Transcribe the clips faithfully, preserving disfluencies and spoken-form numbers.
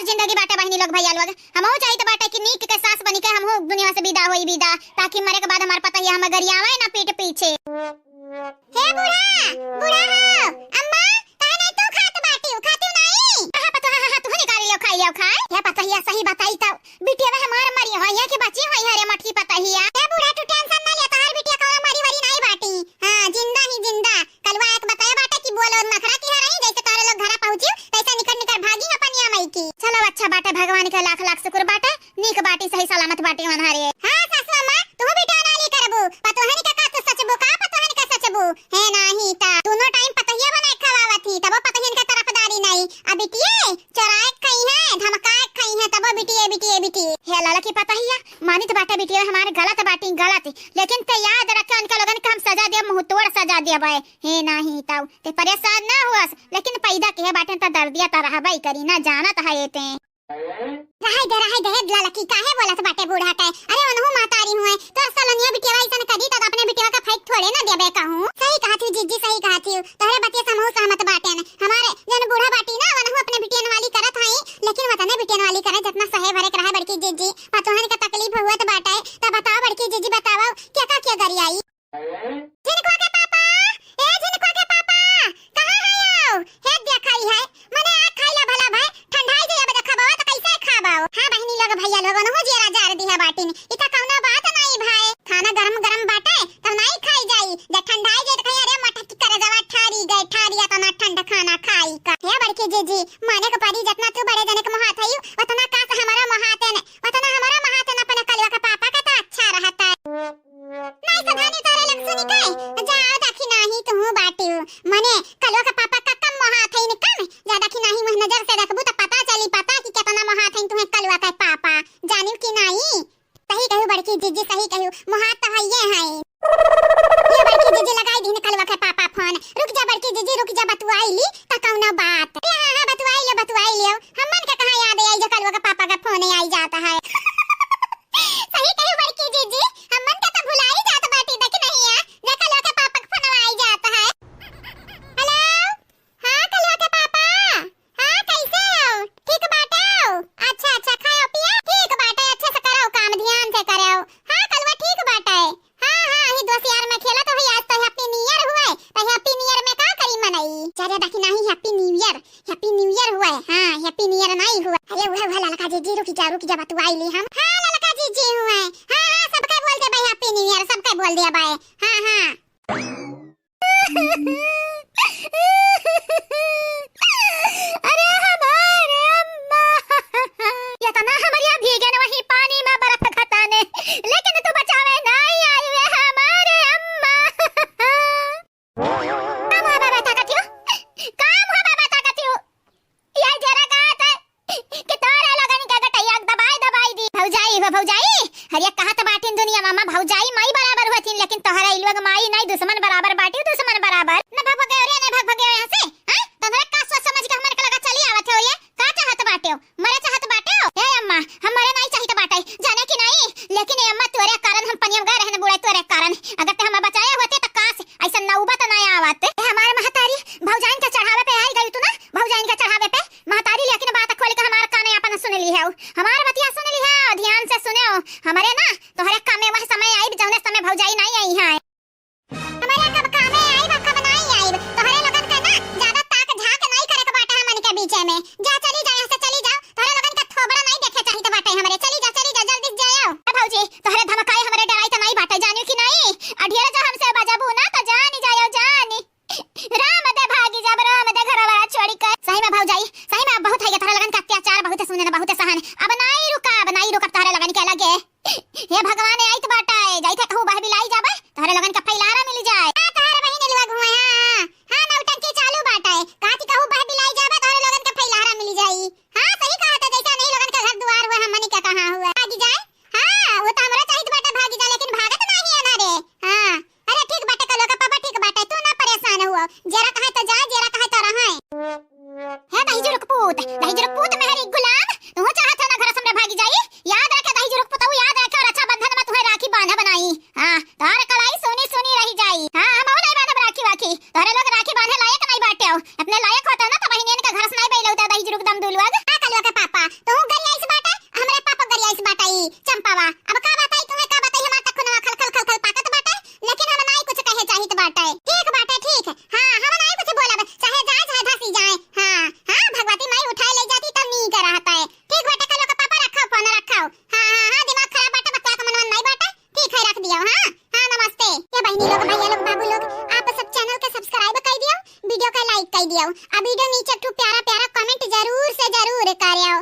जिंदगी बाटे बहिनी लोग, भइया लोग, हमहू चाहित बाटे कि नीक के सास बनी के हमहू दुनिया से विदा होई विदा, ताकि मरे के बाद हमार पतोहिया हमें गरियावे ना पीठ पीछे। हे बूढ़ा, बूढ़ा हो, अम्मा, काहे नहीं तू खात बाटिउ, खातिउ नहीं? आहा, पतोहा, हा, हा, तू निकाल लियो, खाई लियो, खाए। हे पतोहिया, सही बताई तउ, बिटिया हमार मरी होई है कि बची होई है रे मटकी पतोहिया? हे बूढ़ा, तू tension ना ले, तोहार बिटिया कौनो मरी वरी नहीं बाटी। हाँ, जिंदा ही जिंदा। कलुआ एक बताया बाटे कि बोलो नखरा की हरही, जैसे तोहरे लोग घरा पहुँचिउ, तैसे निकर निकर भागी अपन या मई की। चलो अच्छा बाटे, भगवान के लाख लाख शुक्र बाटे, नीक बाटी, सही सलामत बाटी वनहरे। हाँ सासू अम्मा, तू बिटिया नाली करबू, पतोहन के का तू सचबू, का पतोहन के सचबू? हे नाही ता, दोनों time पतोहिया बनाए खवावत ही, तबो पतोहन के तरफदारी नहीं। अब बिटिये चोराए खाई है, धमकाए खाई है, तबो बिटिये, बिटिये, बिटिये। हे लाला की पतोहिया, मानित बाटे बिटिये हमार गलत बाटी, गलत, लेकिन ते याद रखे उनके लोगन के हम सजा देब, मुंह तोड़ सजा देब। हे नाही ताऊ, ते परेशान ना हुअस, लेकिन पैदा किहे बाटे त दर्दिया त रहबई करी ना, जानत है ते। रहे दे, रहे दे, हे ललकी, काहे बोलत बाटे बूढ़ा के? अरे, ओनहु महतारी हुए, तोर सलनिया बिटिया ऐसन करी त अपने बिटिया का फाइट थोड़े ना देबे कहूँ। सही कहत ही जीजी, सही कहत ही, तोहरे बतिया से हमहू सहमत बाटेन। हमारे जन बूढ़ा बाटी ना, ओनहु अपने बिटियन वाली करत हई, लेकिन वतने बिटियन वाली करे, जतना सहे भरे के रहे बड़की जीजी। पतोहन के तकलीफ हुअत बाटे, त बताओ बड़की जीजी, बताओ, के का के गरियाई? झिनकुआ के पापा, ए झिनकुआ के पापा, कहाँ है आओ? हे देखा ही है, मने आ खाई ला भला भाई, ठंडाई जाई, अब देखा बाबा त कैसे खाबाओ? हाँ बहिनी लोग, भइया लोग, ओनहु जियरा जार दिहा बाटिन, इ त कौनो बात नहीं भाई, खाना गरम गरम बाटे, तब नहीं खाई जाई, जब ठंडाई जाई त कहीं अरे मटक की करजवा ठारी गए, ठारी अतना ठंड खाना खाई का। हे बड़की जीजी, माने के परी जतना तू बड़े जने के मोहात हई, उतना काश हमारा मोहाते ने, उतना हमारा मोहाते ने अपने कलुआ के पापा के त अच्छा रहता। नहीं सधानी तोहरे लग सुनी के, जा देखी नाही तू बाटिउ। मने कलुआ के पापा का कम मोहात हईन कम, जा देखी नाही मुँह नजर से देखबू त पता चली पता कि केतना मोहात हईन तुहे कलुआ के पापा। जानिउ कि नाही? सही कहू बड़की जीजी, सही कहू, मोहात त हइये हईन। ये बड़की जीजी लगाई दीन कलुआ के पापा फोन। रुक जा बड़की जीजी, रुक जा, बतुआई ली त कौनो बात। अरे हाँ, हाँ, बतुआई लियो, बतुआई लियो। हमन के कहाँ याद आई जो कलुआ के पापा का फोन आई जाता है। सही कहू बड़की जीजी, हमन के त भुलाई जात बाटी, देखी नहीं है, देखा लो के पापा के फोनवा आई जात है। हेलो, हाँ कलुआ के पापा, हाँ कैसे हो, ठीक बाटे हो? अच्छा अच्छा, खाओ पियो, ठीक बाटे, अच्छे से करो काम, ध्यान से करो। हाँ कलुआ ठीक बाटे। हाँ, हाँ, ही दोस्त यार में खेलत होई, आज तो Happy New Year हुए, तो Happy New Year में का करी मनई? जा, जा, देखी नाही, Happy New Year, Happy New Year हुए, हाँ, Happy New Year नहीं हुए। अरे, उहे, उहे, ललका जीजी, रुकी जा, रुकी जा, बतुआई ली हम। हाँ, ललका जीजी हुए, हाँ, हाँ, सबके बोल देबे Happy New Year, सबके बोल देबे, हाँ, हाँ। अरे हमारे अम्मा, इतना हमरिया भीगे न वही पानी में बर्फ घटाने, लेकिन तू बचावे नहीं आई वे हमारे अम्मा। काम हो बाबा ताकतियो, काम हो बाबा ताकतियो। ये जरा कहत है कि तोरे लोगन के गटैया दबाई दबाई दी। भौजाई हो भौजाई, हरिया कहत बाटिन दुनिया मामा भौजाई माई बराबर होथिन, लेकिन तोहरा ई लोग माई नहीं दुश्मन बराबर बाटी, दुश्मन बराबर। न भग भगेओ रे, न भग भगेओ यहाँ से, हाँ? तोहरा का सोच समझ के हमरे के लगा चली आवत हो ये? का चाहत बाटे हो? मरे चाहत बाटे हो? ए अम्मा, हम मरे नहीं चाहित बाटे, जाने कि नहीं? लेकिन ए अम्मा तोरे कारण हम पनिया में गए रहने बुड़े तोरे कारण। अगर ते हमें बचाए होते तो काश ऐसा नौबत ना आवत। ए हमारे महतारी, भौजाइन के चढ़ावे पे आई गई तू ना, भौजाइन के चढ़ावे पे। महतारी लेकिन बात खोल के हमार काने अपन सुन ली है, हमार बतिया सुन ली है, ध्यान से सुने हो। हमरे ना तोहरे कामे वह समय आई जौने समय भौजाई नहीं आई है। हमरे कब कामे आइब, कब नाई आइब। तोहरे लोगन के ना ज्यादा ताक झांक नाई करे के बाटे हमन के बीचे में। जा चली जा, यहाँ से चली जाओ। तोहरे लोगन के थोबड़ा नाई देखे चाहित बाटे हमरे। चली जा, चली जा, जल्दी से जाओ। ए भौजी, तोहरे धमकाई हमरे डराई त नाई बाटे, जानियो कि नाई? अ ढेर जो हमसे बजबू ना त जानी जाओ, जानी। राम दे भागी जब राम दे घरवा छोड़ी के। सही में भौजाई, सही में बहुत है ये तोहरे लोगन के अत्याचार, बहुत सुने ना, बहुत सहन। अब ना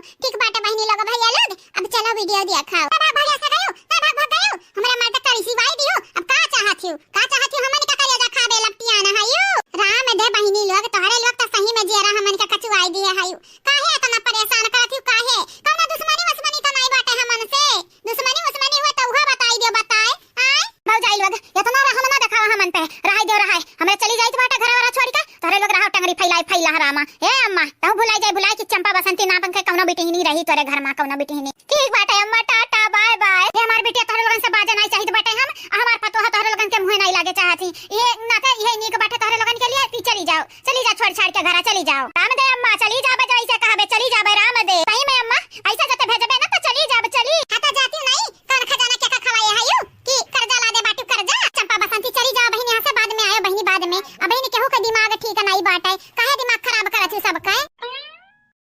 ठीक बाटे बहिनी लोग, भैया लोग, अब चलो video देखाओ। ना भाग, भाग, ऐसा गयो, ना भाग, भाग गयो। हमरा मर्द का रिसिवाई दियो। अब का चाहत हियो? का चाहत हियो? हमन का करेजा खाबे लपटियाना है यू? राम दे बहिनी लोग, तोहरे लोग तो सही में जियरा हमन का कचुआई दिए है यू। काहे इतना परेशान करत हियो? काहे? कौनो दुश्मनी वश्मनी तो नहीं बाटे हमन से? दुश्मनी वश्मनी हुए तो उहो बताई दियो, बताए। आय? भौजाई लोग, इतना रहम ना देखावा हमन पे। रहाई दियो, रहाई। हमरे चली जाइत बाटे घर वाला छोड़ के। तोहरे लोग रहो टंगरी फैलाए फैला हरामा। ए अम्मा, तहु भुलाई जाए, भुलाई कि चंपा बसंती नाम के कौनो बिटिहनी रही तोरे घर मा, कौनो बिटिहनी। ठीक बाटे अम्मा, टाटा, bye bye। ये हमार बिटिया तोहरे लोगन से बाजे नहीं चाहित बाटे हम, आ हमार पतोह तोहरे लोगन के मुँहे नहीं लागे चाहती। ये नाते ये नीक बाटे तोहरे लोगन के लिए, ती चली जाओ, चली जा छोड़ छाड़ के घरा चली जाओ। राम दे अम्मा, चली जाबे, जैसे कहबे चली जाबे राम दे। सही में अम्मा, ऐसा जते भेजबे ना तो चली जाबे, चली। हाँ तो जाती नहीं, कौन खजाना के का खवाए है यू? कि कर्जा ला दे बाटू कर्जा। चंपा बसंती चली जाओ बहिनी यहाँ से, बाद में आयो बहिनी बाद में। अब बहिनी केहू के दिमाग ठीक नहीं बाटे, काहे दिमाग खराब करत हो सबके?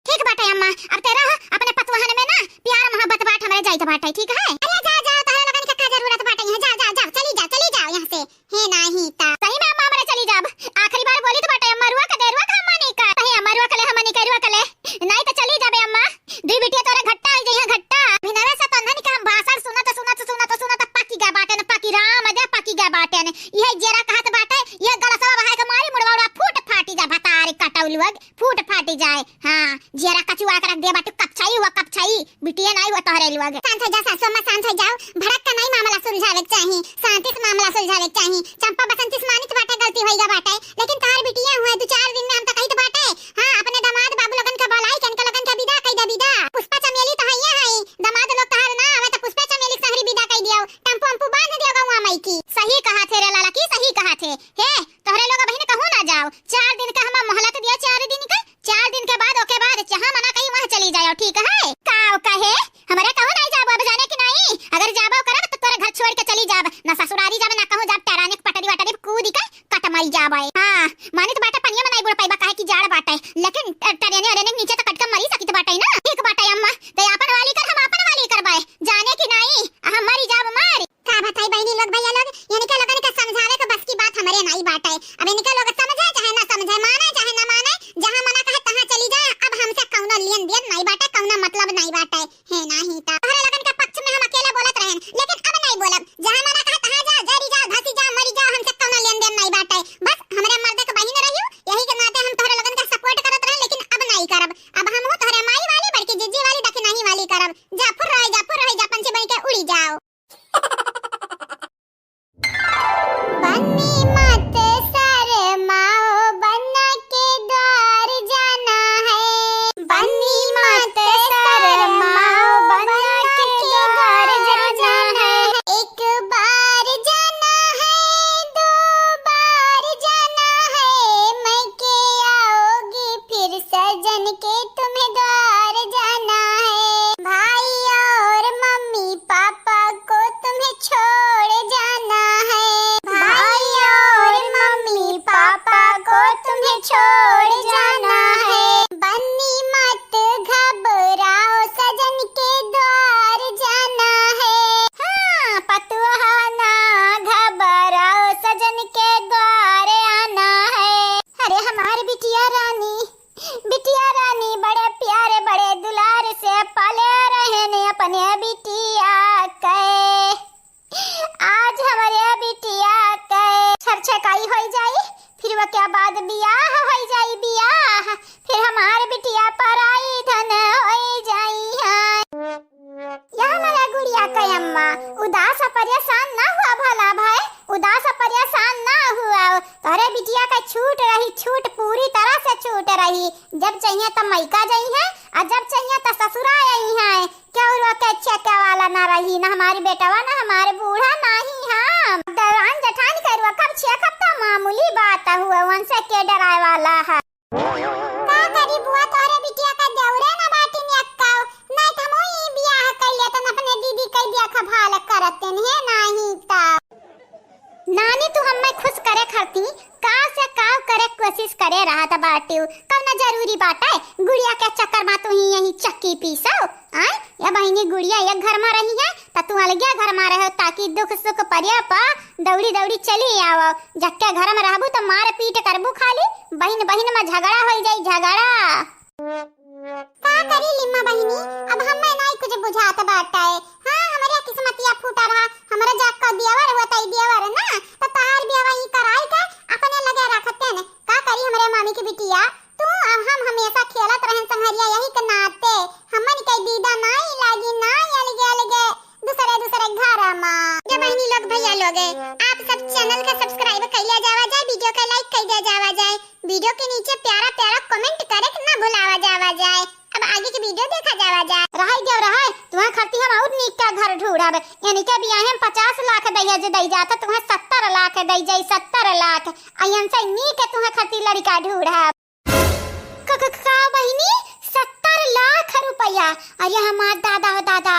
ठीक बाटे अम्मा, अब ते रह अपने पतवहन में ना, प्यार मोहब्बत बाट हमरे जाइत बाटे, ठीक है? अरे जा जा, तोहरे लोगन के का जरूरत बाटे यहाँ, जा जा जा, चली जा, चली जाओ यहाँ से। हे नाही ता। सही में अम्मा हमरे चली जाब, आखिरी बार बोली तो बाटे अम्मा, रुआ के दे, रुआ के अम्मा नहीं का। नहीं अम्मा रुआ के ले, हम नहीं का, रुआ के ले। नहीं तो चली जाबे अम्मा, दुई बिटिया तोरे घट्टा हो जाइए घट्टा। भिनवे से तो अन्हन के हम भाषण सुनत सुनत सुनत सुनत पकी गए बाटे न, पकी राम दे पकी गए बाटे न। यह जेरा कहत बाटे, यह गलसवा बहाए के मारी मुड़वा उड़वा फूट फाटी जा भतारी कटौलुआ। फूट फाटी जाए। हाँ, जियरा कचुआ के रख दे बाटू, कपछाई हुआ, कपछाई। बिटिया नाई हुआ तोहरे लोग। शांत हो जा सासू अम्मा, शांत हो जाओ। भड़क के नाई मामला सुलझावे के चाही, शांति से मामला सुलझावे के चाही। चंपा बसंती से मानित बाटे, गलती होइगा बाटे, लेकिन तोहर बिटिया हुआ दो चार दिन में हम तो कहित बाटे। हाँ, अपने दामाद बाबू लोगन के बोलाई के इनके लोगन के विदा कई दे, विदा। पुष्पा चमेली तो हइये हई, दामाद लोग तोहर ना आवे तो पुष्पा चमेली के संगरी विदा कई दियो। टेम्पो अम्पू बांध दियो गौवा मई की। सही कहा थे रे लाला की, सही कहा थे। हे, तोहरे लोग बहिन कहूँ ना जाओ, चार दिन का हमें मोहलत दिया, चार दिन का। चार दिन के बाद, ओके बाद जहाँ मना कही वहाँ चली जाओ, ठीक है? काव कहे? हमरे कहूँ नहीं जाबो अब, जाने कि नहीं? अगर जाबो करब तो तोरे घर छोड़ के चली जाब, ना ससुरारी जाब, ना कहूँ जाब, टरानिक पटरी वटरी कूद के कट मरी जाबे। हाँ, मानित बाटे पनिया में नहीं बुड़ पाइबा, काहे कि जाड़ बाटे, लेकिन ट-, टरेने अरेने के नीचे तो कट के मरी सकित बाटे ना। ठीक बाटे अम्मा, ते आपन वाली कर, हम आपन वाली करबे, जाने कि नहीं? हम मरी जाब मारी। का बताई बहिनी लोग, भैया लोग, इनके लोगन के समझावे के बस की बात हमरे नाई बाटे। अब इनके लोग समझे चाहे ना समझे, माने चाहे ना माने, जहाँ मना कहे तहाँ चली जाए। अब हमसे कौनो लेन देन नाई बाटे, कौनो मतलब नाई बाटे। हे नाही ता। तोहरे लोगन के पक्ष में हम अकेला बोलत रहेन, लेकिन अब नाई बोलब। जहाँ मना कहे तहाँ जा, जरी जा, धसी जा, मरी जा, हमसे कौनो लेन देन नाई बाटे। बस हमरे मर्द के बहिन रहियो, यही के नाते हम तोहरे लोगन के support करत रहेन, लेकिन अब नाई करब। अब हमहू तोहरे माई वाली, बड़की जिज्जी वाली, दखिनही वाली करब। जा फुर रही जा, फुर रही जा, पंछी बन के उड़ी जाओ। बन्नी मत शर्माओ, बन्ना के द्वार जाना है। बन्नी मत शर्माओ, बन्ना के द्वार जाना है। एक बार जाना है, दो बार जाना है, मैं के आओगी फिर सजन के तुम्हें द्वार जाना है। भाई और मम्मी पापा को तुम्हें छोड़ जाना है। भाई और मम्मी पापा को तुम्हें छोड़ जाना है। बन्नी मत घबराओ, सजन के द्वार जाना है। हाँ, पतुआ ना घबराओ, सजन के द्वार आना है। अरे हमार बिटिया रानी, बिटिया रानी बड़े प्यारे, बड़े दुलार से पाले रहेन अपने बिटिया के। आज हमरे बिटिया के छरछकाई होई जाई, फिर ओके बाद बियाह होई जाई, बियाह। फिर हमार बिटिया पराई धन होई जाई है। यह हमारा गुड़िया के अम्मा, उदास और परेशान ना हुआ भला भाई, उदास और परेशान ना हुआ। तोहरे बिटिया के छूट रही, छूट पूरी तरह से छूट रही। जब चाहिए तो मइका जइहैं, और जब चाहिए तो ससुरा अइहैं। केहू रोके छेके वाला ना रही, ना हमारी बेटवा, ना हमारे बूढ़ा, ना ही हम। दौरान जेठान के रोकब छेकब तो मामूली बात हुआ, उनसे के डराए वाला है। का करी बुआ, तोहरे बिटिया का देउरे ना बाटिन एक्काऊ, नहीं त हमहू ई बियाह कइ लेतन, अपने दीदी कइ दिया खभाल करतन, हे नाही त। नानी, तू हम्मे खुश करे खातिर का से का करे कोशिश करे रहत बाटिउ? कौना जरूरी बाटे गुड़िया के चक्कर मा तू ही यही चक्की पीसो? आय, ये बहिनी गुड़िया एक घर मा रही है, त तू अलगे घर मा रहो, ताकि दुख सुख परे पा दौड़ी दौड़ी चली आवो। जक्के घर मा रहबू त मार पीट करबू खाली, बहिन बहिन मा झगड़ा होई जाई, झगड़ा। का करी लिम्मा बहिनी, जो के नीचे प्यारा प्यारा comment करे के ना भुलावा जावा जाए। अब आगे के video देखा जावा जाए। रहै देव रहै, तुहैं खरती हम अउर नीक का घर ढूँढ़ब। यानी के बियाहे में पचास लाख दइया जे दइ जात, तुहैं सत्तर लाख दइ जाई, सत्तर लाख। अइहन से नीक तुहैं खरती लड़िका ढूँढ़ब। क-, क-, का बहिनी? सत्तर लाख रुपया? अरे हमार दादा हो दादा,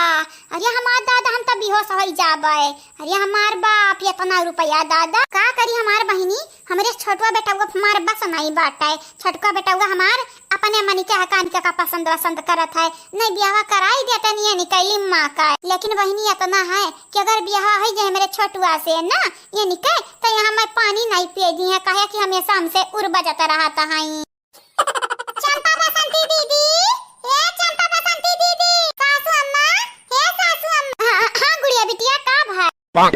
अरे हमार दादा, हम त बेहोश होइ जाबै। अरे हमार बाप, एतना रुपया दादा, का करी हमार बहिनी? हमरे छोटवा बेटवा हमार बस नाहीं बाटै। छोटका बेटवा हमार अपने मनी के हकान के का पसंद वसंद करत है, नहीं बियाह कराई देते नहीं निकली माँ का। लेकिन बहिनी एतना है कि अगर बियाह होइ जाए हमरे छोटवा से ना, ये निकल, तो यहाँ मैं पानी नहीं पिए दी है, काहे कि हमेशा हमसे उर बजत रहत है। चंपा बसंती दीदी, ए चंपा बसंती दीदी, सासू अम्मा, हे सासू अम्मा। हाँ, हाँ, गुड़िया बिटिया, का भाई?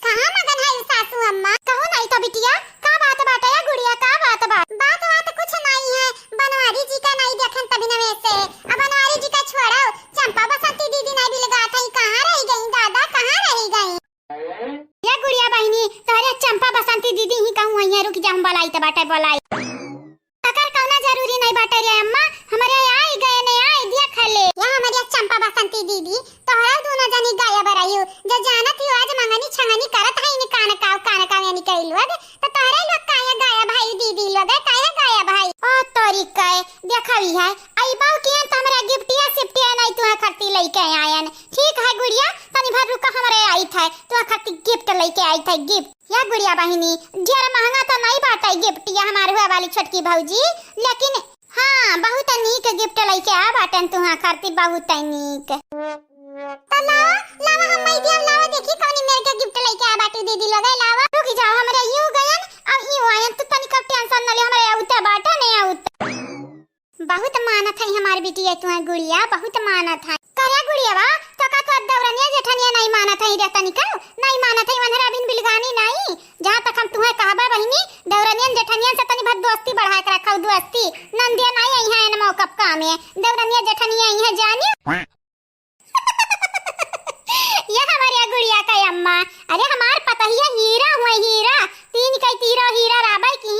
कहाँ मगन है सासू अम्मा? कहो नहीं तो बिटिया, का बात बाटे या गुड़िया, का बात बा? बात बात कुछ नहीं है, बनवारी जी का नहीं देखन तभी नवे से। अब बनवारी जी का छोड़ो, चंपा बसंती दीदी नहीं बिलगात है, कहाँ रहि गई दादा, कहाँ रहि गई? या गुड़िया बहिनी, तोहरे चंपा बसंती दीदी ही कहूँ है, रुक जा, हम बोलाई त बाटे, बोलाई। अकर कौना जरूरी नहीं बाटे रे अम्मा, हमरे आई गए ने, आई दिया खले। या हमरे चंपा बसंती दीदी, तोहरा दोनों जनी गायब रहियो, जो जानत ही आज मंगनी छंगनी करत है इन कान काव, कान काव यानी कई लोग, तो तोहरे लोग काहे गायब है दीदी लोग, काहे गायब है? ओ तोरी कहे, देखा भी है, आई बाऊ कियन तो हमरा गिफ्टिया सिफ्टिया नहीं तुहे खरती लइके आयन। ठीक है गुड़िया, तनी भर रुका, हमरे आइत है, तुहे खरती gift लइके आइत है, gift। या गुड़िया बहिनी, ढेर महंगा तो नहीं बाटे gift, या हमार हुआ वाली छोटकी भौजी, लेकिन हाँ, बहुत नीक gift लइके आ बाटेन तुहा खातिर, बहुत नीक। तो लावा, लावा, हम माई दिया, लावा, देखी कौनी मेर के gift लइके आ बाटी दीदी लोग, लावा। रुक जाओ, हमरे यूं गयन, अब यूं आयन, तू तनिक tension न ले, हमरे आउते बाटे, नहीं आउते। बहुत मानत है हमार बिटिया तुहे गुड़िया, बहुत मानत है। करे गुड़िया बा, तो का तोर दौरनिया जेठनिया नहीं मानत है रे तनिका? नहीं मानत है, वनहरा बिन बिलगानी नहीं। जहाँ तक हम तुहे कहबा बहिनी, दौरनियन जेठनियन से तनी भर दोस्ती बढ़ा के रखो, दोस्ती। नंदिया नहीं आई है इन मौका काम में, दौरनिया जेठनिया आई है जानी। या हमारे गुड़िया का अम्मा, अरे हमार पतहिया हीरा हुए, हीरा। तीन कई तीरो हीरा राबै की,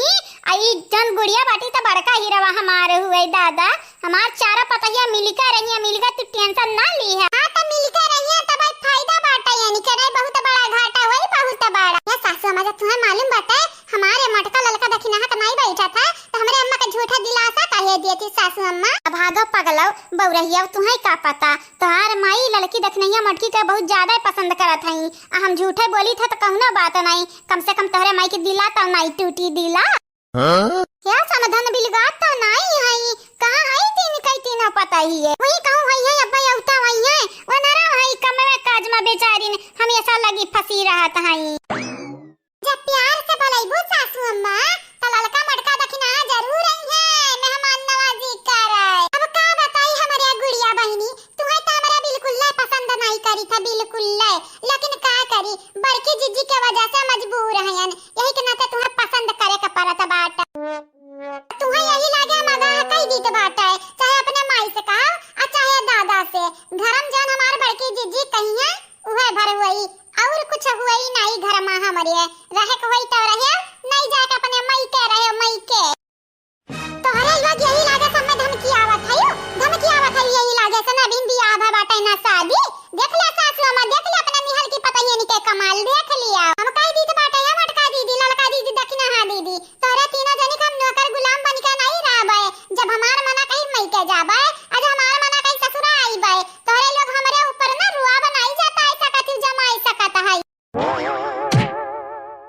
आ ई जौन गुड़िया बाटी त बड़का हीरा हमार हुए दादा। हमार चारा पतहिया मिलके रहिया, मिलके तू tension ना ली है। हाँ, त मिलके रहिया त भाई फायदा बाटा, यानी के नहीं बहुत बड़ा घाटा होई, बहुत बड़ा। या सासू अम्मा, जब तुम्हें मालूम बाटे, हमारे मोटका ललका दखिनहा त नहीं बैठा था, तो हमरे अम्मा का झूठा दिलासा काहे दिए थी सासू अम्मा? अब भागो पगलो, बउरहिया, तुम्हें का पता, तोहार माई ललकी दखिनहिया मोटकी के बहुत ज्यादा पसंद करत हई। आ हम झूठे बोली था त कौनो बात नहीं, कम से कम तोहरे माई के दिला त नहीं टूटी दिला। हाँ? या समधन बिलगात तो नाई हई, कहाँ हई तीन कई तीनों पतहिए? वही कहूँ हई है, अब्बा अउता हई है, वनरा हई कमवे काज में बेचारिन हमेशा लगी फंसी रहत हई। जब प्यार से बोलैबू सासू अम्मा, त ललका मटका दखिना जरूर आई है, मेहमान नवाजी करे। अब का बताई हमरे गुड़िया बहिनी, तुहे त हमरा बिल्कुल ले पसंद नहीं करी था, बिल्कुल ले। लेकिन का करी, बड़की जिज्जी के वजह से मजबूर हयन, यही के नाते तुहे पसंद करे के पड़त बाट। तुहे यही लागे हम आगाह कई दीत बाटे, चाहे अपने माई से कहा, आ चाहे दादा से। घर में जौन हमार बड़की जिज्जी कही है, उहे भर हुई, और कुछ हुई नहीं घर में हमरे। रहे के होई तो रहे, नहीं जाए के अपने मई के रहे, मई के। तोहरे लोग यही लागे सब में धमकी आवत है, यू धमकी आवत है, यही लागे से ना बिन बियाह भा बाटे ना शादी। देख ले सासू अम्मा, देख ले अपने निहल की पतहियन के कमाल, देख लिया। हम कह दीत बाटे, ये मोटका दीदी, ललका दीदी, दखिनहा दीदी, तोहरे तीनों जनी के हम नौकर गुलाम बन के नहीं रहबे। जब हमार मना कही मई के जाबे, आज हमार मना कही ससुरा आईबे, तोहरे लोग हमरे ऊपर ना रुआ बनाई जाता, ऐसा कथी जमाई सकत है।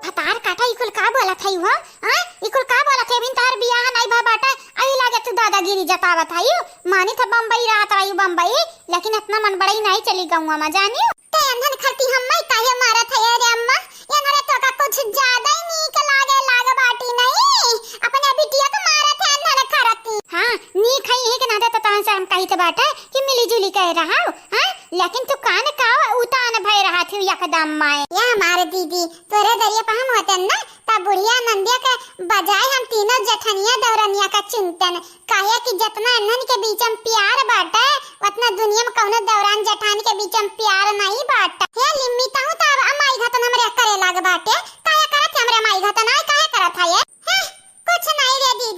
भतार काटा, ई कुल का बोलत है हो? हाँ? ई कुल का बोलत है? बिन तोहर बियाह नहीं भा बाटे, आई लागे तू दादागिरी जतावत है। मानी था बम्बई रहत रही बम्बई, लेकिन इतना मन बड़ई नहीं चली गौवा में जानी। ते अंधन खरती हम्मई काहे मारत है रे अम्मा? ये नरे तो का कुछ ज्यादा ही नीक लागे लाग बाटी नहीं। अपने बिटिया को मारत है अंधन खरती। हाँ, नीक है यही के नाते तो तहन से हम कही तो बाटे कि मिली जुली कह रहा हो, हाँ? लेकिन तू कान का उतान भय रहा थी एकदम माए। या हमारे दीदी, तोरे दरिया पे हम होतन ना, तब बुढ़िया नंदिया के बजाय हम तीनों जेठनिया दौरनिया का चुनतन। काहे कि जितना इन्हन के बीच में प्यार बाटे, उतना दुनिया में कौनो दौरान जेठान के बीच में प्यार नहीं बाटे। हे लिम्मी, तहु तो अब माई घतन हमरे करे लाग बाटे। काहे करत है हमरे माई घतन? आय काहे करत है ये? हैं? कुछ नहीं रे दीदी।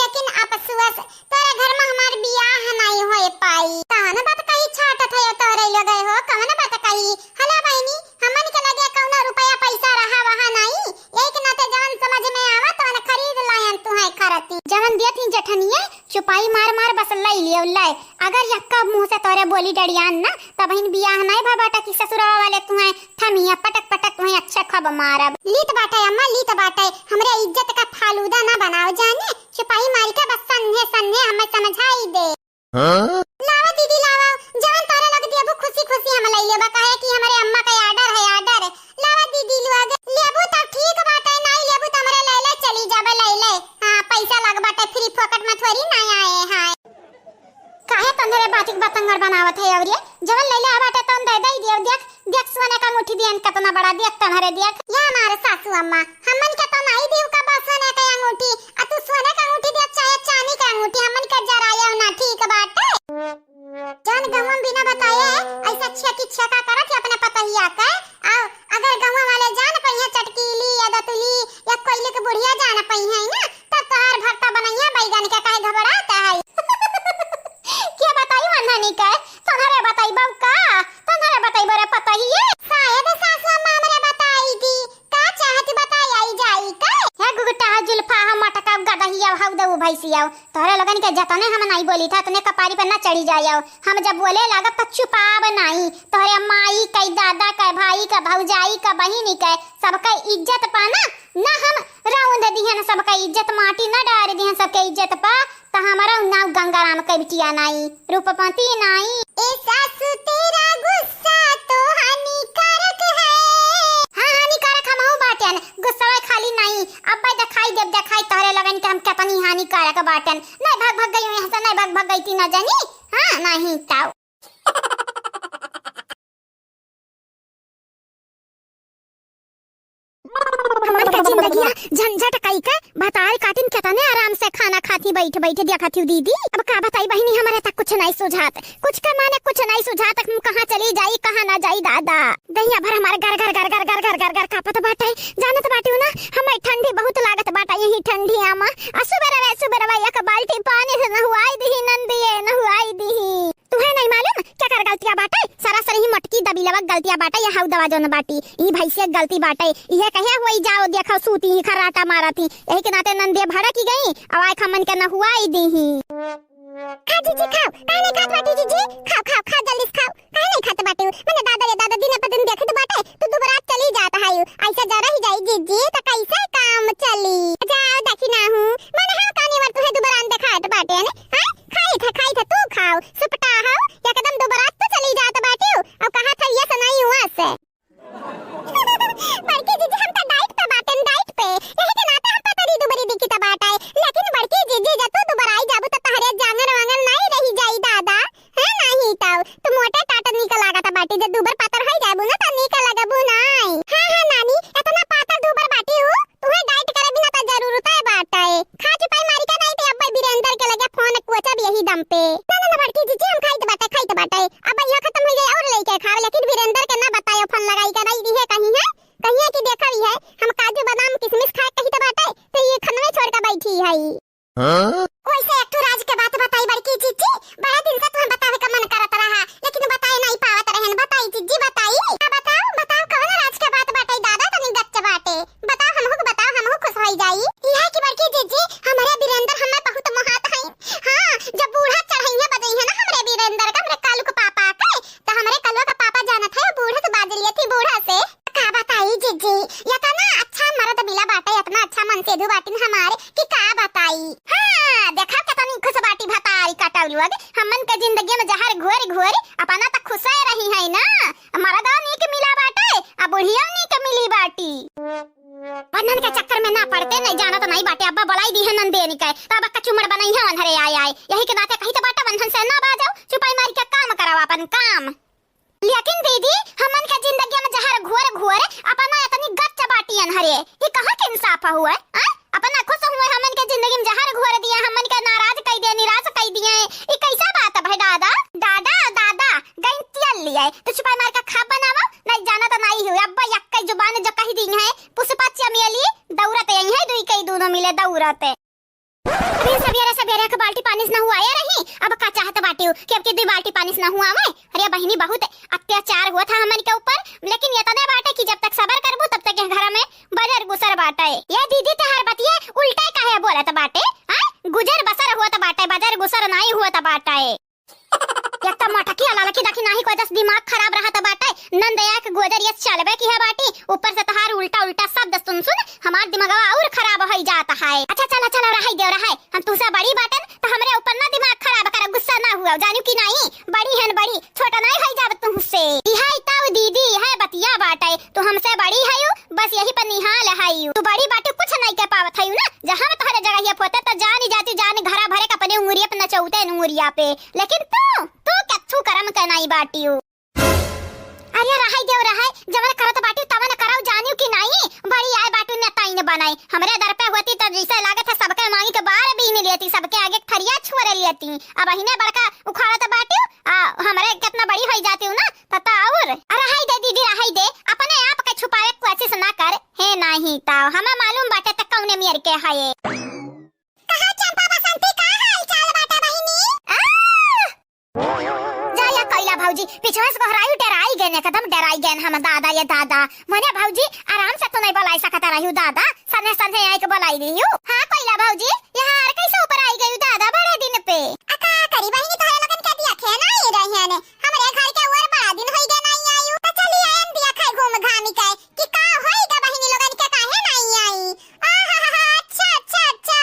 लेकिन अफसोस, तोरे घर में हमार बियाह नाई होए पाई। कवन बात कही छाटत है तोरे लोग हो, कवन बात कही? हला बहिनी, हमन के लगे कौनो रुपया पैसा रहा वहा नाई, यही के नाते जवन समझ में आवा तवन खरीद लायन तुहै खरती। जवन दियत ही जेठनिया, चुपाई मार मार बस लई लियो, लय। अगर यक्का मुँह से तोरे बोली डरियान ना, तबहिन बियाह नाई भा बाटा कि ससुरवा वाले तुहै थमिया पटक पटक तुहै अच्छे खब मारब। लीत बाटे अम्मा, लीत बाटे, हमरे इज्जत का फालूदा ना बनाओ जाने। चुपाई मारी के बस सन्हे सन्हे हमें समझाई दे। हाँ? लावा दीदी लावा, जवन तोरे लोग देबू खुशी खुशी हम लई लेबा, काहे कि हमरे अम्मा का order है, order। लावा दीदी लोग, लेबू तब ठीक बाटे, नाई लेबू त हमरे लैले चली जाबे, लैले। हाँ, पैसा लग बाटे, free फोकट में थोड़ी ना आए हैं। काहे तन्हरे बाटिक बतंगड़ बनावत है? और ये जवन लैले आ बाटे तवन दे दे दियो। देख, देख सोने का अंगूठी दियन कितना बड़ा, देख तन्हरे देख। या हमारे सासू अम्मा, हमन के तो नाई दियो का बा सोने का अंगूठी, आ तू सोने का अंगूठी दिया चाहे चांदी का अंगूठी, हमन के जरायो ना, ठीक बाटे। जौन गौवा में बिना बताए ऐसा छेकी छेका करत है अपने पतहिया के, आओ अगर गौवा वाले जान पइहे चटकीली या दतुली या कोयली के बुढ़िया जान पइहे ना, तब तोहार भरता बनइया बैगन के काहे घबरात है? के बताई मनहनी के? तोहरे बताई बाऊ का? तोहरे बताई बरे पतहिए? शायद सासु अम्मा हमरे बताई दी। का चाहत बताई आई जाई का? हे गुगटा, हे जुल्फा, हे मटका, गदहिया, हऊ दऊ भैंसिया। तोहरे लोगन के जतने हम नाई बोली था, उतने कपारी पर ना चढ़ी जायो। हम जब बोले लागब त चुपाब नाई। तोहरे माई के, दादा के, भाई के, भौजाई के, बहिनी के, सबके इज्जत पा ना, ना हम रौंद दिहन सबके इज्जत, माटी ना डार दिहन सबके इज्जत पा, त हमारा नाव गंगाराम के बिटिया नाई, रूपवती नाई। ए सासू, तेरा गुस्सा तो हानिकारक है। हाँ, हानिकारक हमहू बाटेन, गुस्सा खाली नाई, अब्बे देखाई देब, देखाई तोहरे लोगन के हम केतनी हानिकारक बाटेन। नहीं भाग भाग गई यहाँ से, नहीं भाग भाग गई थी ना जानी। हाँ, नहीं ताऊ। हमन का जिंदगिया झंझट कई के भतार काटिन केतने आराम से खाना खाती बैठ बैठ देखत हूँ दीदी। अब का बताई बहिनी, हमरे तक कुछ नहीं सुझात, कुछ के माने कुछ नहीं सुझात। हम कहाँ चली जाई, कहाँ ना जाई दादा। दहिया भर हमार गर गर गर गर गर गर गर गर कापत बाटे। जानत बाटिउ ना, हमें ठंडी बहुत लागत बाटे यही ठंडिया मा। आ सुबेरवे सुबेरवे एक बाल्टी पानी से नहुआई दिही नंदिये, नहुआई दिही। तुहे नहीं मालूम केकर गलतिया बाटे? सरासर ही मोटकी दबिलवा गलतिया बाटे, या हऊ दवा जौन बाटी, ई भैंसिया गलती बाटे। इहे कहे होई जाओ, देखो सूती ही खर्राटा मारत ही, यही के नाते नंदिये भड़की गई, अब आए खमन के नहुआई दिही। खा जीजी खाओ, काहे नहीं खात बाटी जीजी? खाओ, खाओ, खाओ, जल्दी से खाओ। काहे नहीं खात बाटी? मने दादा रे दादा, दिन पर दिन देखत बाटे, तू दुबरात चली जात है। ऐसा जरा ही जाई जीजी, त कैसे काम चली? जाओ देखी ना हूँ, मने हम कानी वर तुहे दुबरान देखात बाटे ने? हाँ? खाई था, खाई था, तू खाओ, सुपटा हो, एकदम दुबरात तो चली जात बाटी। अब कहा था ये सुनाई हुआ से। बड़की जीजी, हम त diet पे बाटेन, diet पे। यही के नाते हम पतरी दुबरी दिखी त बाटे। लेकिन बड़की जीजी, जब तू दुबराई जाबू त तहरे जांगर वांगर नाई रही जाई दादा। है नाहीं ताऊ, तू मोटे टाट निक लागत बाटी, जे दुबर पातर होई जाबू ना त निक लगबू नाई। हाँ, हाँ नानी, इतना पातर दुबर बाटी हूँ, तुहे diet करे बिना त जरूरत है बाटे। खा चुपाई मारी का नाई त अब्बे वीरेंद्र के लगे फोन कोचब यही दम पे। ना, ना, ना बड़की जीजी, हम खाइत बाटे, खाइत बाटे। अब यह खत्म हो गई और लेके खाओ, लेकिन वीरेंद्र के ना बतायो, फोन लगाई के नहीं दिहे कहीं है, कहीं है कि देखा भी है, हम काजू बादाम किशमिश खाए कही तो बाटे, तो ये खनवे छोड़ के बैठी है। हाँ? वैसे एक ठो राज के बात बताई बड़की जीजी, बड़ा दिन से तुम्हें बतावे का मन करत रहा, लेकिन बताए नहीं पावत रहन। बताई जीजी, बताई। हाँ, बताओ, बताओ, कौन राज के बात बाटे दादा, तनी गच्च बाटे। बताओ, हमहू के बताओ, हमहू खुश होई जाई। यह है कि बड़की जीजी, हमरे वीरेंद्र हमें बहुत मोहात हैं। हाँ, जब बूढ़ा चढ़इया बजइया ना हमरे वीरेंद्र का, हमरे कालू के पापा के, त हमरे कलुआ का पापा जानत है, वो बूढ़ा से बाज लिए थी, बूढ़ा से। का बताई जीजी, इतना अच्छा मर्द मिला बाटे, इतना अच्छा मनसेधु बाटिन हमारे कि का बताई। हाँ, देखा कितनी खुश बाटी भतारी कटौलुआ, हमन के जिंदगी में जहर घोर घोर अपना त खुशे रही है ना। मर्दा नीक मिला बाटे, आ बुढ़िया नीक मिली बाटी। वन्हन के चक्कर में ना पड़ते, नहीं जानत नहीं बाटे। अब्बा बोलाई दी है नंदेनी के, तो अब्बा कचुमड़ बनई है वन्हरे आए आए। यही के नाते कही तो बाटा वन्हन से ना बाजो, चुपाई मारी के काम कराओ अपन काम। लेकिन दीदी, हमन के जिंदगी में जहर घोर घोर अपना इतनी गच्च बाटी अनहरे, ये कहाँ के इंसाफ हुआ, हाँ? अपना खुश हुए हमन के जिंदगी में जहर घोर दिया, हमन के नाराज कई दिया, निराश कई दिया। ई कैसा बात है भाई दादा? दादा, दादा, गई तेल लिए, तो चुपाई मार के खा बनावा, नहीं जाना तो नहीं हुए। अब्बा यक्के जुबान जो कही दी है, पुष्पा चमेली, दौरत यही है, दुई कई दोनों मिले दौरत। अरे सब सबेरे सबेरे एक बाल्टी पानी से नहुआए रही, अब का चाहत बाटिउ कि अब के दुइ बाल्टी पानी से नहुआवे? अरे बहिनी, बहुत अत्याचार होत है हमन के ऊपर, लेकिन एतने बाटे कि जब तक सबर करबू, तब तक के घर में बजर गुसर बाटे। ये दीदी, तोहार बतिया उल्टा काहे बोलत बाटे? हाँ, गुजर बसर होत बाटे, बजर गुसर नाई होत बाटे। एक त मोटकी आ ललकी देखी नाही कोई दस दिमाग खराब रहत बाटे। नंद एक गोजर ये चलबे की है बाटी, ऊपर से तोहार उल्टा उल्टा शब्द सुन सुन हमार दिमागवा और खराब होई जात है। अच्छा चला चला, रहई देउ, रहई, हम तुहसे बड़ी बाटन त हमरे ऊपर ना दिमाग खराब करा, गुस्सा ना हुआ, जानिउ कि नाही? बड़ी हन बड़ी, छोटा नाही होई जाब तुहसे। इहे ताऊ दीदी, इहे बतिया बाटे, तू हमसे बड़ी हयू, बस यही पर निहाल हयू। तू बड़ी बाटी, कुछ नाही कह पावत हयू ना, जहाँ में तोहरे जगहिया पोते त जानी जाती, जान घरा भरे के अपने उंगरिया पे नचौते उंगरिया पे, लेकिन तू, तू कत्थू करम के नाही बाटियो। अरे रहई देउ रहई, जवन करत बाटियो तवन करउ, जानिउ कि नाही? बड़ी आए बाटियो नेताइन बनाई, हमरे दर पे होती त जैसे लागत है सबके मांगी के बार बीन लेती, सबके आगे थरिया छोड़ लेती। अब अहिने बड़का उखाड़त बाटियो, आ हमरे कितना बड़ी होई जातिउ ना, त, त और। रहई दे दीदी, रहई दे, अपने आप के छुपावे के कोशिश ना कर, हे नाही ताऊ, हमें मालूम बाटे त कौने मेर के है ये। कहा चंपा बसंती, का हाल चाल बाटे बहिनी? आ! जा या कैला भौजी, पिछवा से गोहराई, डेराई गएन, एकदम डेराई गएन हम, दादा ये दादा। मने भौजी, आराम से तो नहीं बोलाई सकत रहियो दादा, सन्हे सन्हे आई के बोलाई दियो। हाँ कैला भौजी, यहाँ आर कैसे ऊपर आई गयू दादा बड़े दिन पे? आ का करी बहिनी, तोहरे लोगन के दिया खे ना आई रही है ने, हमरे घर के ओर बड़ा दिन होई गए नहीं आयू। त चली आयन दिया खाई घूम घामी के कि का होई गा बहिनी लोगन के काहे नहीं आई। आहाहा, अच्छा, अच्छा, अच्छा।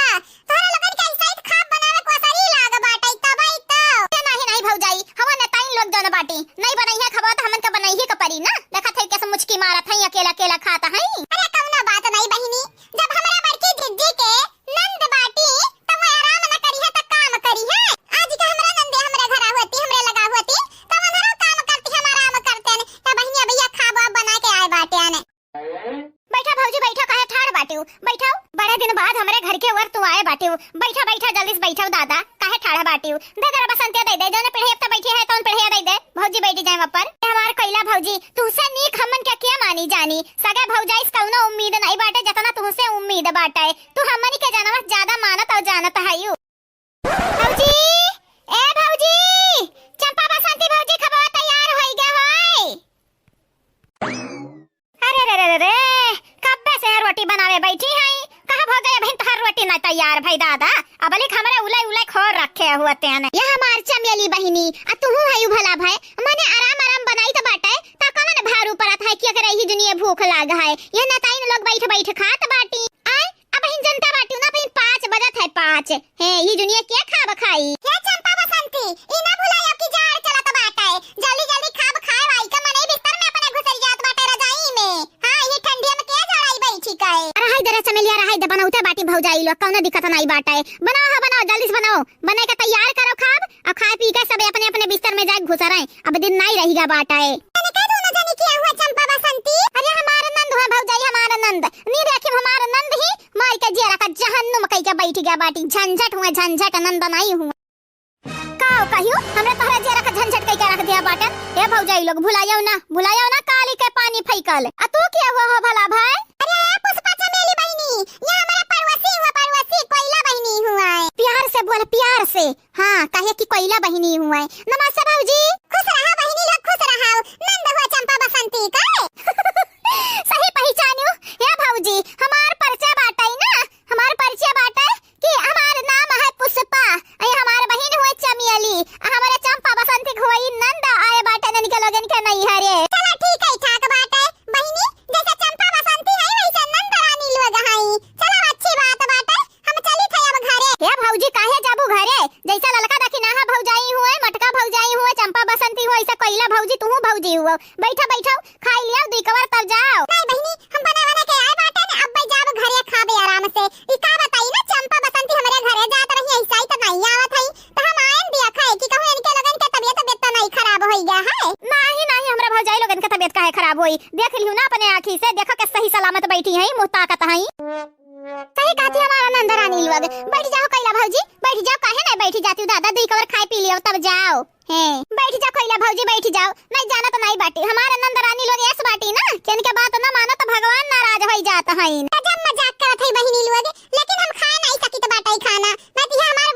तोहरा लोगन के ऐसा ही खाब बनावे को असर ही लाग बाटई, तबई तो। ए, नाही, नाही भौजाई, हवा नेताइन लोग जौन बाटी, नहीं बनई है खबा त हमन के बनई ही के परी ना। देखत है कैसे मुचकी मारत है, अकेला, अकेला खात है। अरे कौनो बात नहीं बहिनी, जब हमरा बड़की जिज्जी के नंद बाटी, त वो आराम न करी है त काम करी है। आज के हमरा नंदे हमरा घरा होती, हमरे लगा होती, त उन्हरो काम करती, हम आराम करते न। त बहिनी अबहिया खाब बना के आए बाटे ने। बैठा भौजी, बैठा, काहे ठाड़ बाटिउ? बैठा, बड़े दिन बाद हमरे घर के ओर तू आए बाटिउ। बैठा, बैठा, जल्दी से बैठा दादा, काहे ठाड़ बाटिउ? दे जरा बसंतिया दे दे, जौन पीढ़े अब त बैठी है, तौन पीढ़े दे दे। भौजी बैठी जाए ऊपर। ए हमार कैला भौजी, तुहसे नीक हमन के के मानी जानी? सगे भौजाई से कौनो उम्मीद नहीं बाटे, जतना तुहसे उम्मीद बाटे। तू हमनी के जनवा ज्यादा मानत और जानत हयू। भौजी, ए भौजी, चंपा बसंती भौजी खबवा तैयार होई गे होई। अरे रे रे रे रे, कब्बे से रोटी बनावे बैठी हई, कहाँ भौजाई अबहिन तोहार रोटी ना तैयार भई दादा, अबलिक हमरे उलई उलई खोर रखे हुअते हैं। ये हमार चमेली बहिनी, आ तुहू हयू भला भय, मने आराम आराम बनाई त बाटे, त कवन भारू पड़त है कि एकरे ही दुनिया भूख लाग है, ये नताइन लोग बैठ बैठ खात बाटी। आय, अबहिन जनता बाटिउ ना, अबहिन पाँच बजत है, पाँच। हे, ई दुनिया के खाब खाई? हे चंपा बसंती, ई ना भुलायो कि जाड़ चलत बाटे। जल्दी जल्दी खाब खाए वाई के मनई बिस्तर में अपने घुसर जात बाटे रजाई में। हाँ, ई ठंडिया में के जाड़ाई बैठी काए? अरे हाय दे रे चमेलिया, अरे हाय दे, बनौते बाटी भौजाई लोग, कौनो दिक्कत नाई बाटे। बनाओ हो, बनाओ, जल्दी से बनाओ, बने के तैयार करो खाब, और खाए पी के सबे अपने अपने बिस्तर में जाए घुसर आए। अब दिन नाई रहिगा बाटे। तने कह दो ना जाने किया हुआ चंपा बसंती? अरे हमार नंद हुआ भौजाई, हमार नंद। नी देखी हमार नंद ही मार के जियरा का जहन्नुम कई के बैठ गया बाटी। झंझट हुआ, झंझट नंद नाई हुआ। का कहियो, हमरे तोहरा जियरा का झंझट कई के रख दिया बाटन। ए भौजाई लोग, भुलायो ना, भुलायो ना काली के पानी फैकल। आ तू के हुआ हो भला भाई? अरे ए पुष्पा चमेली बहिनी, ये हमारा पड़ोसी हुआ, पड़ोसी कोयला बहिनी हुआ है। प्यार से बोल, प्यार से। हाँ, काहे कि कोइला बहिनी हुए। नमस्ते भौजी। खुश रहा बहिनी लोग, खुश रहा। नंद हुआ चंपा बसंती का। सही पहचानियो। हे भौजी, हमार परिचय बाटई ना, हमार परिचय बाटई कि हमार नाम है पुष्पा, ये हमार बहिन हुए चमेली, आ हमारे चंपा बसंती हुए नंद आए बाटे ननिके लोगन के नैहरे। चला ठीक है, ठाक बाटे। बहिनी, जैसे चंपा बसंती है, वैसे नंद रानी लोग हैं। चला अच्छी बात बाटे। हम चली थे अब घरे। हे भौजी, काहे जाबू घरे? जैसा ललका दखिनाहा भौजाई हुए, मटका भौजाई हुए, चंपा बसंती हुए, ऐसा कोइला भौजी, तुहू भौजी हुआ। बैठा, बैठा, खाई लिया, दुई कवर तब जाओ। नहीं बहिनी, हम बना बना के आए बाटे न, अब भाई जाब घरे खाबे आराम से। ई का बताई ना, चंपा बसंती हमरे घरे जात रही, ऐसा ही तो नहीं आवत है, तो हम आयन दिया खाए कि कहूँ इनके लोगन के तबियत, तबियत तो नहीं खराब होई गया है। नहीं, नहीं, हमरा भौजाई लोगन के तबियत काहे खराब होई? देख लियो ना अपने आँखी से, देखो के सही सलामत बैठी हैं, मुँह ताकत हैं। सही कहती हमारा नंद रानी लोग। बैठ जाओ कैला भौजी, बैठ जाओ, काहे नहीं बैठ जाती हो दादा, दुई कवर खाए पी लियो तब जाओ। हैं, बैठ जाओ कैला भौजी, बैठ जाओ। नहीं जाना तो नहीं बाटी, हमारा नंद रानी लोग ऐस बाटी ना कि इनके बात ना मानो तो भगवान नाराज होई जात हैं। गजब मजाक करत है बहिनी लोग, लेकिन हम खाए नहीं सकित बाटे खाना, नहीं तो ये हमार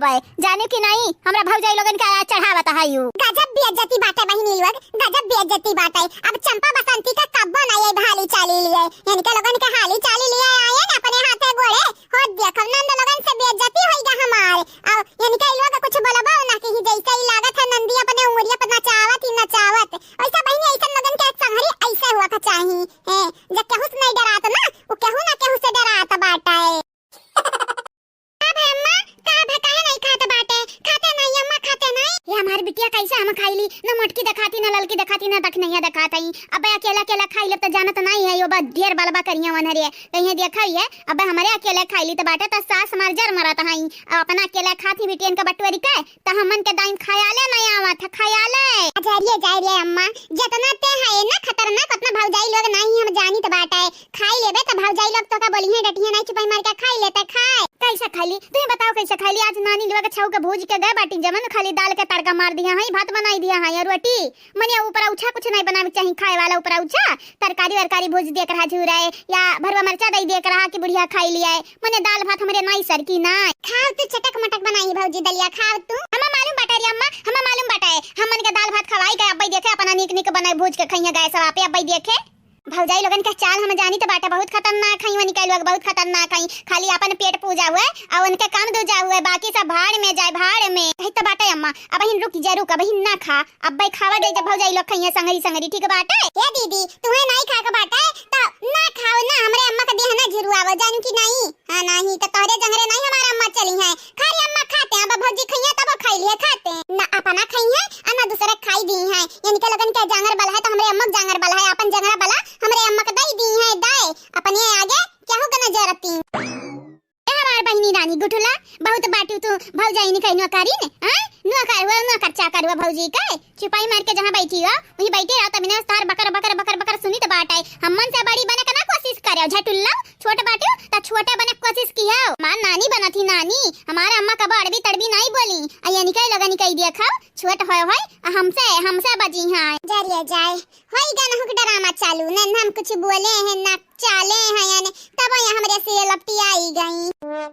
पे, जाने कि नाहीं, हमरा भौजाई लोगन के चढ़ावत है यू। गजब बेइज्जती बाटे बहिनी लोग, गजब बेइज्जती बाटे। अब चंपा बसंती का कब्बो नाहीं आई हाली चाली लिए, इनके लोगन के हाली चाली लिए आए न अपने हाथे गोड़े। हो देखो नंद लोगन से बेइज्जती होइगा हमार। अब इनके लोग कुछ बोलबो ना कि जैसे ही लागत है नंदी अपने उंगलिया पर नचावत ही नचावत। वैसा बहिनी ऐसन लोगन के संगरी ऐसे हुआ का चाही। हैं, जब केहू से नहीं डरात ना, वो केहू ना केहू से डरात बाटे। का भा अम्मा, का भा, काहे नहीं खात बाटे? खाते नहीं अम्मा, खाते नहीं। ये हमार बिटिया कैसे हम खाई ली? न मोटकी देखाती, न ललकी देखाती, न दखनैया देखात हई। अब अकेला अकेला खाई लेब त जानत नहीं है, यो बा ढेर बलबा करिया वनहरे। कहीं देखा ही है, अब हमरे अकेले खाई ली त बाटे त सास मार जर मरत हई। अब अपना अकेले खाती बिटियन का बटोरी के, त हमन के दाइन खयाले नहीं आवत है, खयाले। अजरिए जाए रे अम्मा, जितना ते है ना खतरनाक, उतना भौजाई लोग नहीं हम जानित बाटे। खाई लेबे त भौजाई लोग तोका बोलिहैं, डटिहैं नहीं, चुपाई मार के खाई लेते, खाए। कैसे खाई ली? तुहीं बताओ कैसे खाई ली? आज नानी लोग छऊ के भूज के गए बाटी, जमन खाली दाल के तड़का मार दिया है, भात बनाई दिया है, या रोटी, मने ऊपर उछा कुछ नहीं बनावे के चाही, खाए वाला ऊपर उछा, तरकारी वरकारी भूज दिया करहा झूरे, या भरुआ मरचा दे दिया करहा कि बुढ़िया खाई लिया है, मने दाल भात हमरे नाई सरकी ना। खाओ तू चटक मटक बनाई भौजी दलिया, खाओ तू। हमें मालूम बाटे रे अम्मा, हमें मालूम बाटे, हमन के दाल भात खवाई गए, अब्बई देखे अपना नीक नीक बनाए भूज के खइया गए सब आपे, अब्बई देखे। भौजाई लोगन के चाल हम जानी त बाटे, बहुत खतरनाक हई, वनी के लोग बहुत खतरनाक हई, खाली अपन पेट पूजा हुए और उनके काम दूजा हुए, बाकी सब भाड़ में जाए, भाड़ में। कही त बाटे अम्मा, अब हिन रुक जा, रुक, अब हिन ना खा, अब्बे खावा दे जब भौजाई लोग खइहे संगरी संगरी, ठीक बाटे? ए दीदी, तुहे नाई खाए के बाटे त ना खाओ ना, हमरे अम्मा के देह ना झुरुआवो, जानू कि नाई? हाँ, नाहीं त तोहरे जंगरे नाहीं हमार अम्मा चली हैं। खा रे अम्मा, खाते हैं, अब भौजी खइहे तब खाई लिए खाते हैं। ना अपना खइहे आ ना दूसरे खाई दी हैं। इनके लोगन के जांगर बल है त हमरे अम्मा के जांगर बल है, अपन जंगरा बला हमरे अम्मा के दई दी हैं, दाए अपने आगे केहू के न जरती। ए हमार बहिनी रानी गुठुला, बहुत बाटू तू भौजाई निकई नौकरी ने, हाँ? नौकर हुआ, नौकर चाकर हुआ भौजी के। चुपाई मार के जहाँ बैठी हो, वहीं बैठी रहो, तभी ना तार बकर, बकर, बकर, बकर सुनित बाटे। हमन से बड़ी बने के ना कोशिश करे, झटुल्ला, छोट बाटू, त छोटे बने के कोशिश किहो। हमार नानी बनत ही नानी, हमार अम्मा कबो अड़बी तड़बी नाई बोली। आ ये निकई लोगन निकई दिया खाओ, छोट होय होय, आ हमसे, हमसे बजी हैं। जरिए जाए, होई गन हुक ड्रामा चालू, न हम कुछ बोले हैं, ना चाले हैं, यानी तब ये हमरे से लपटी आई गई।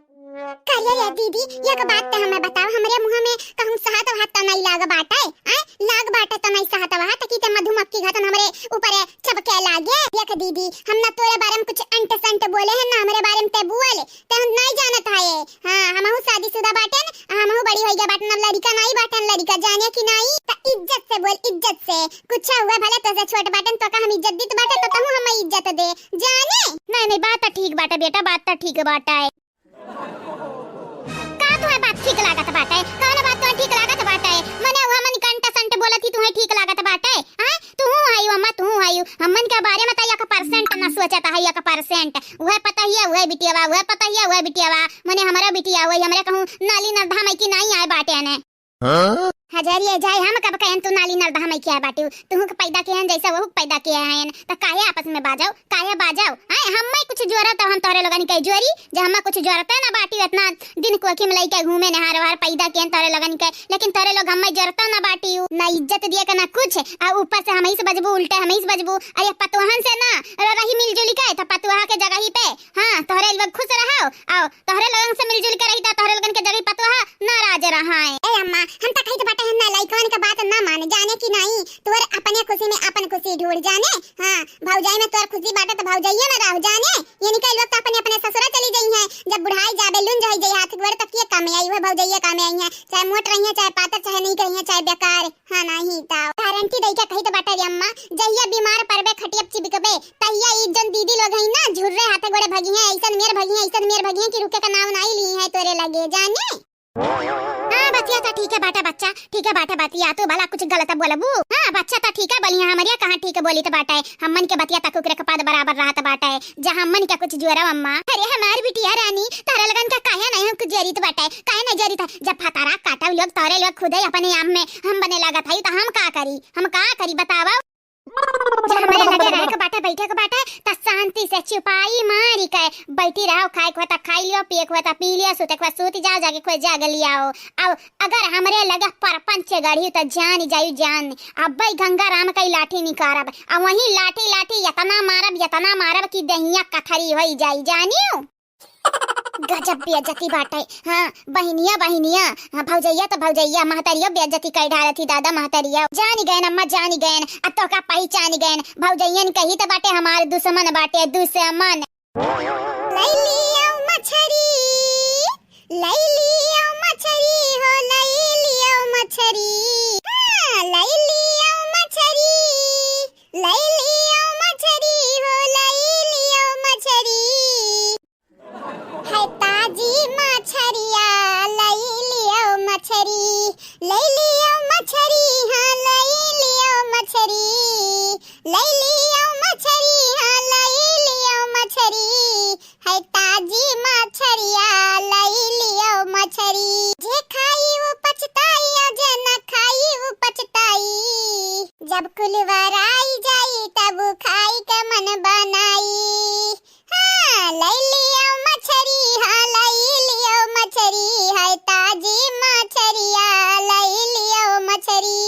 करिए ये दीदी, एक बात त हमें बताओ, हमरे मुँह में कहूँ सहत वहत त नहीं लाग बाटे, आय? लाग बाटे त नहीं सहत वहत कि ते मधुमक्खी घतन हमरे ऊपर चपके लागे। देख दीदी, हम ना तोरे बारे में कुछ अंट संट बोले हैं, ना हमरे बारे में ते बोल, ते हम नहीं जानत है। हाँ, हमहू शादीशुदा बाटेन, हमहू बड़ी होई गया बाटेन, अब लड़िका नहीं बाटेन, लड़िका जाने कि नहीं? त इज्जत से बोल, इज्जत से। कुछ हुआ भले तोसे छोट बाटेन, तो का हम इज्जत दीत बाटे, तो तहू हम इज्जत दे, जाने? नहीं, नहीं, बात त ठीक बाटे बेटा, बात त ठीक बाटे। का तुहे बात ठीक लागत बाटे? कौन बात तुहे ठीक लागत बाटे? मने वो हमन कंट संट बोलत ही तुहे ठीक लागत बाटे? हैं? तुहू आयु अम्मा, तुहू आयु। हमन के बारे में त एक percent ना सोचत है, एक percent। वह पता ही है, वह बिटियावा, वह पता ही है, वह बिटियावा। मने हमरा बिटिया हुई, हमरे कहूँ नाली नरधा में की नहीं आए बाटे ने। हाँ? हजरिए जाए, हम कब कहन तू नाली नरधा में क्या बाटू? तुहू के पैदा किए हैं जैसे वहू के पैदा किए हैं, त काहे आपस में बाजो, काहे बाजो? हैं, हम्मे कुछ जोरा त हम तोहरे लोगन के जोरी, जे हम्मे कुछ जोरते ना बाटी, इतना दिन कोखी में लइके घूमे नहार ओहार पैदा किए हैं तोहरे लोगन के, लेकिन तोहरे लोग हम्मे जोरते ना बाटी, ना इज्जत दिए के ना कुछ, आ ऊपर से हमही से बजबू, उल्टे हमही से बजबू। अरे पतोहन से ना र-, रही मिलजुल के, त पतोहा के जगह ही पे, हाँ, तोहरे लोग खुश रहो, आओ, तोहरे लोगन से मिलजुल के रही, त तोहरे लोगन के जगह पतोहा नाराज रहा है। ए अम्मा, हम त कहित बाटे हैं ना, लइकवन के बात ना मान, जाने कि नहीं, तोर अपने खुशी में अपन खुशी ढूंढ जाने। हाँ, भौजाई में तोर खुशी बाटे त भौजाइये में रहो जाने। ये निकल लोग त अपने अपने ससुरा चली जाई हैं, जब बुढ़ाई जाबे लुन जाई जाई हाथ गोड़ तक के काम में आई, वह भौजाइये काम में आई हैं, चाहे मोट रही हैं, चाहे पातर, चाहे नहीं रही हैं, चाहे बेकार। हाँ, नहीं त गारंटी दई के कहित बाटे रे अम्मा, जहिया बीमार पड़बे खटिया पे चिपकबे, तहिया ई जन दीदी लोग हई ना, झुर्रे हाथे गोड़े भगी हैं, ऐसन मेर भगी हैं, ऐसन मेर भगी हैं कि रुके का नाव नाई ली हैं तोरे लगे, जाने? हाँ, बतिया त ठीक है बाटे बच्चा, ठीक है बाटे बतिया, तू भला कुछ गलत बोलबू? हाँ, बच्चा त ठीक है बोली है, हमरिया कहाँ ठीक बोलित बाटे, हमन के बतिया तक ओकरे के पद बराबर रहत बाटे, जा हमन के कुछ जोरब अम्मा। अरे हमार बिटिया रानी, तोहरे लगन का काहे नहीं हम कुछ जोरित बाटे, काहे नहीं जोरित? जब फतारा काटब लोग तोहरे लोग खुदे अपने आप में हम बने लागत हई, त हम का करी, हम का करी बतावा? जब हमरे लगे रहे के बाटे, बैठे के बाटे, त शांति से चुपाई मारी के बैठी रहो, खाए के होता खाई लियो, पिए के होता पी लियो, सूते के होता सूत जाओ, जागे के होता जाग लियाओ। अब अगर हमरे लगे परपंच गढ़ी त जान जाई जान, अब्बे गंगा राम कई लाठी निकारब, आ वही लाठी लाठी इतना मारब, इतना मारब कि दहिया कथरी होई जाई, जानियो। गजब बेइज्जती बाटे। हाँ, बहिनिया, बहिनिया, हाँ, भौजैया त भौजैया, महतरियो बेइज्जती कइ डारत ही दादा महतरिया। जानि गएन अम्मा, जानि गएन, अब तोहका पहिचानि गएन। भौजैयन कही त बाटे हमार दुसमन बाटे, दुसमन। लइ लियो मछरी, लइ लियो मछरी हो, लइ लियो मछरी। हाँ, लइ लियो मछरी, लइ लियो मछरी हो, लइ लियो मछरी। है ताजी मछरिया, लइ लियो मछरी, लइ लियो मछरी, हाँ, लइ लियो मछरी, लइ लियो मछरी, हाँ, लइ लियो मछरी। है ताजी मछरिया, लइ लियो मछरी। जे खाई उ पछताई, अउर जे ना खाई उ पछताई। जब कुल वराई जाई, तब खाई के मन बनाई। हाँ, लइ लियो मछरी, हाँ, लइ लियो मछरी, है ताजी मछरिया, लइ लियो मछरी।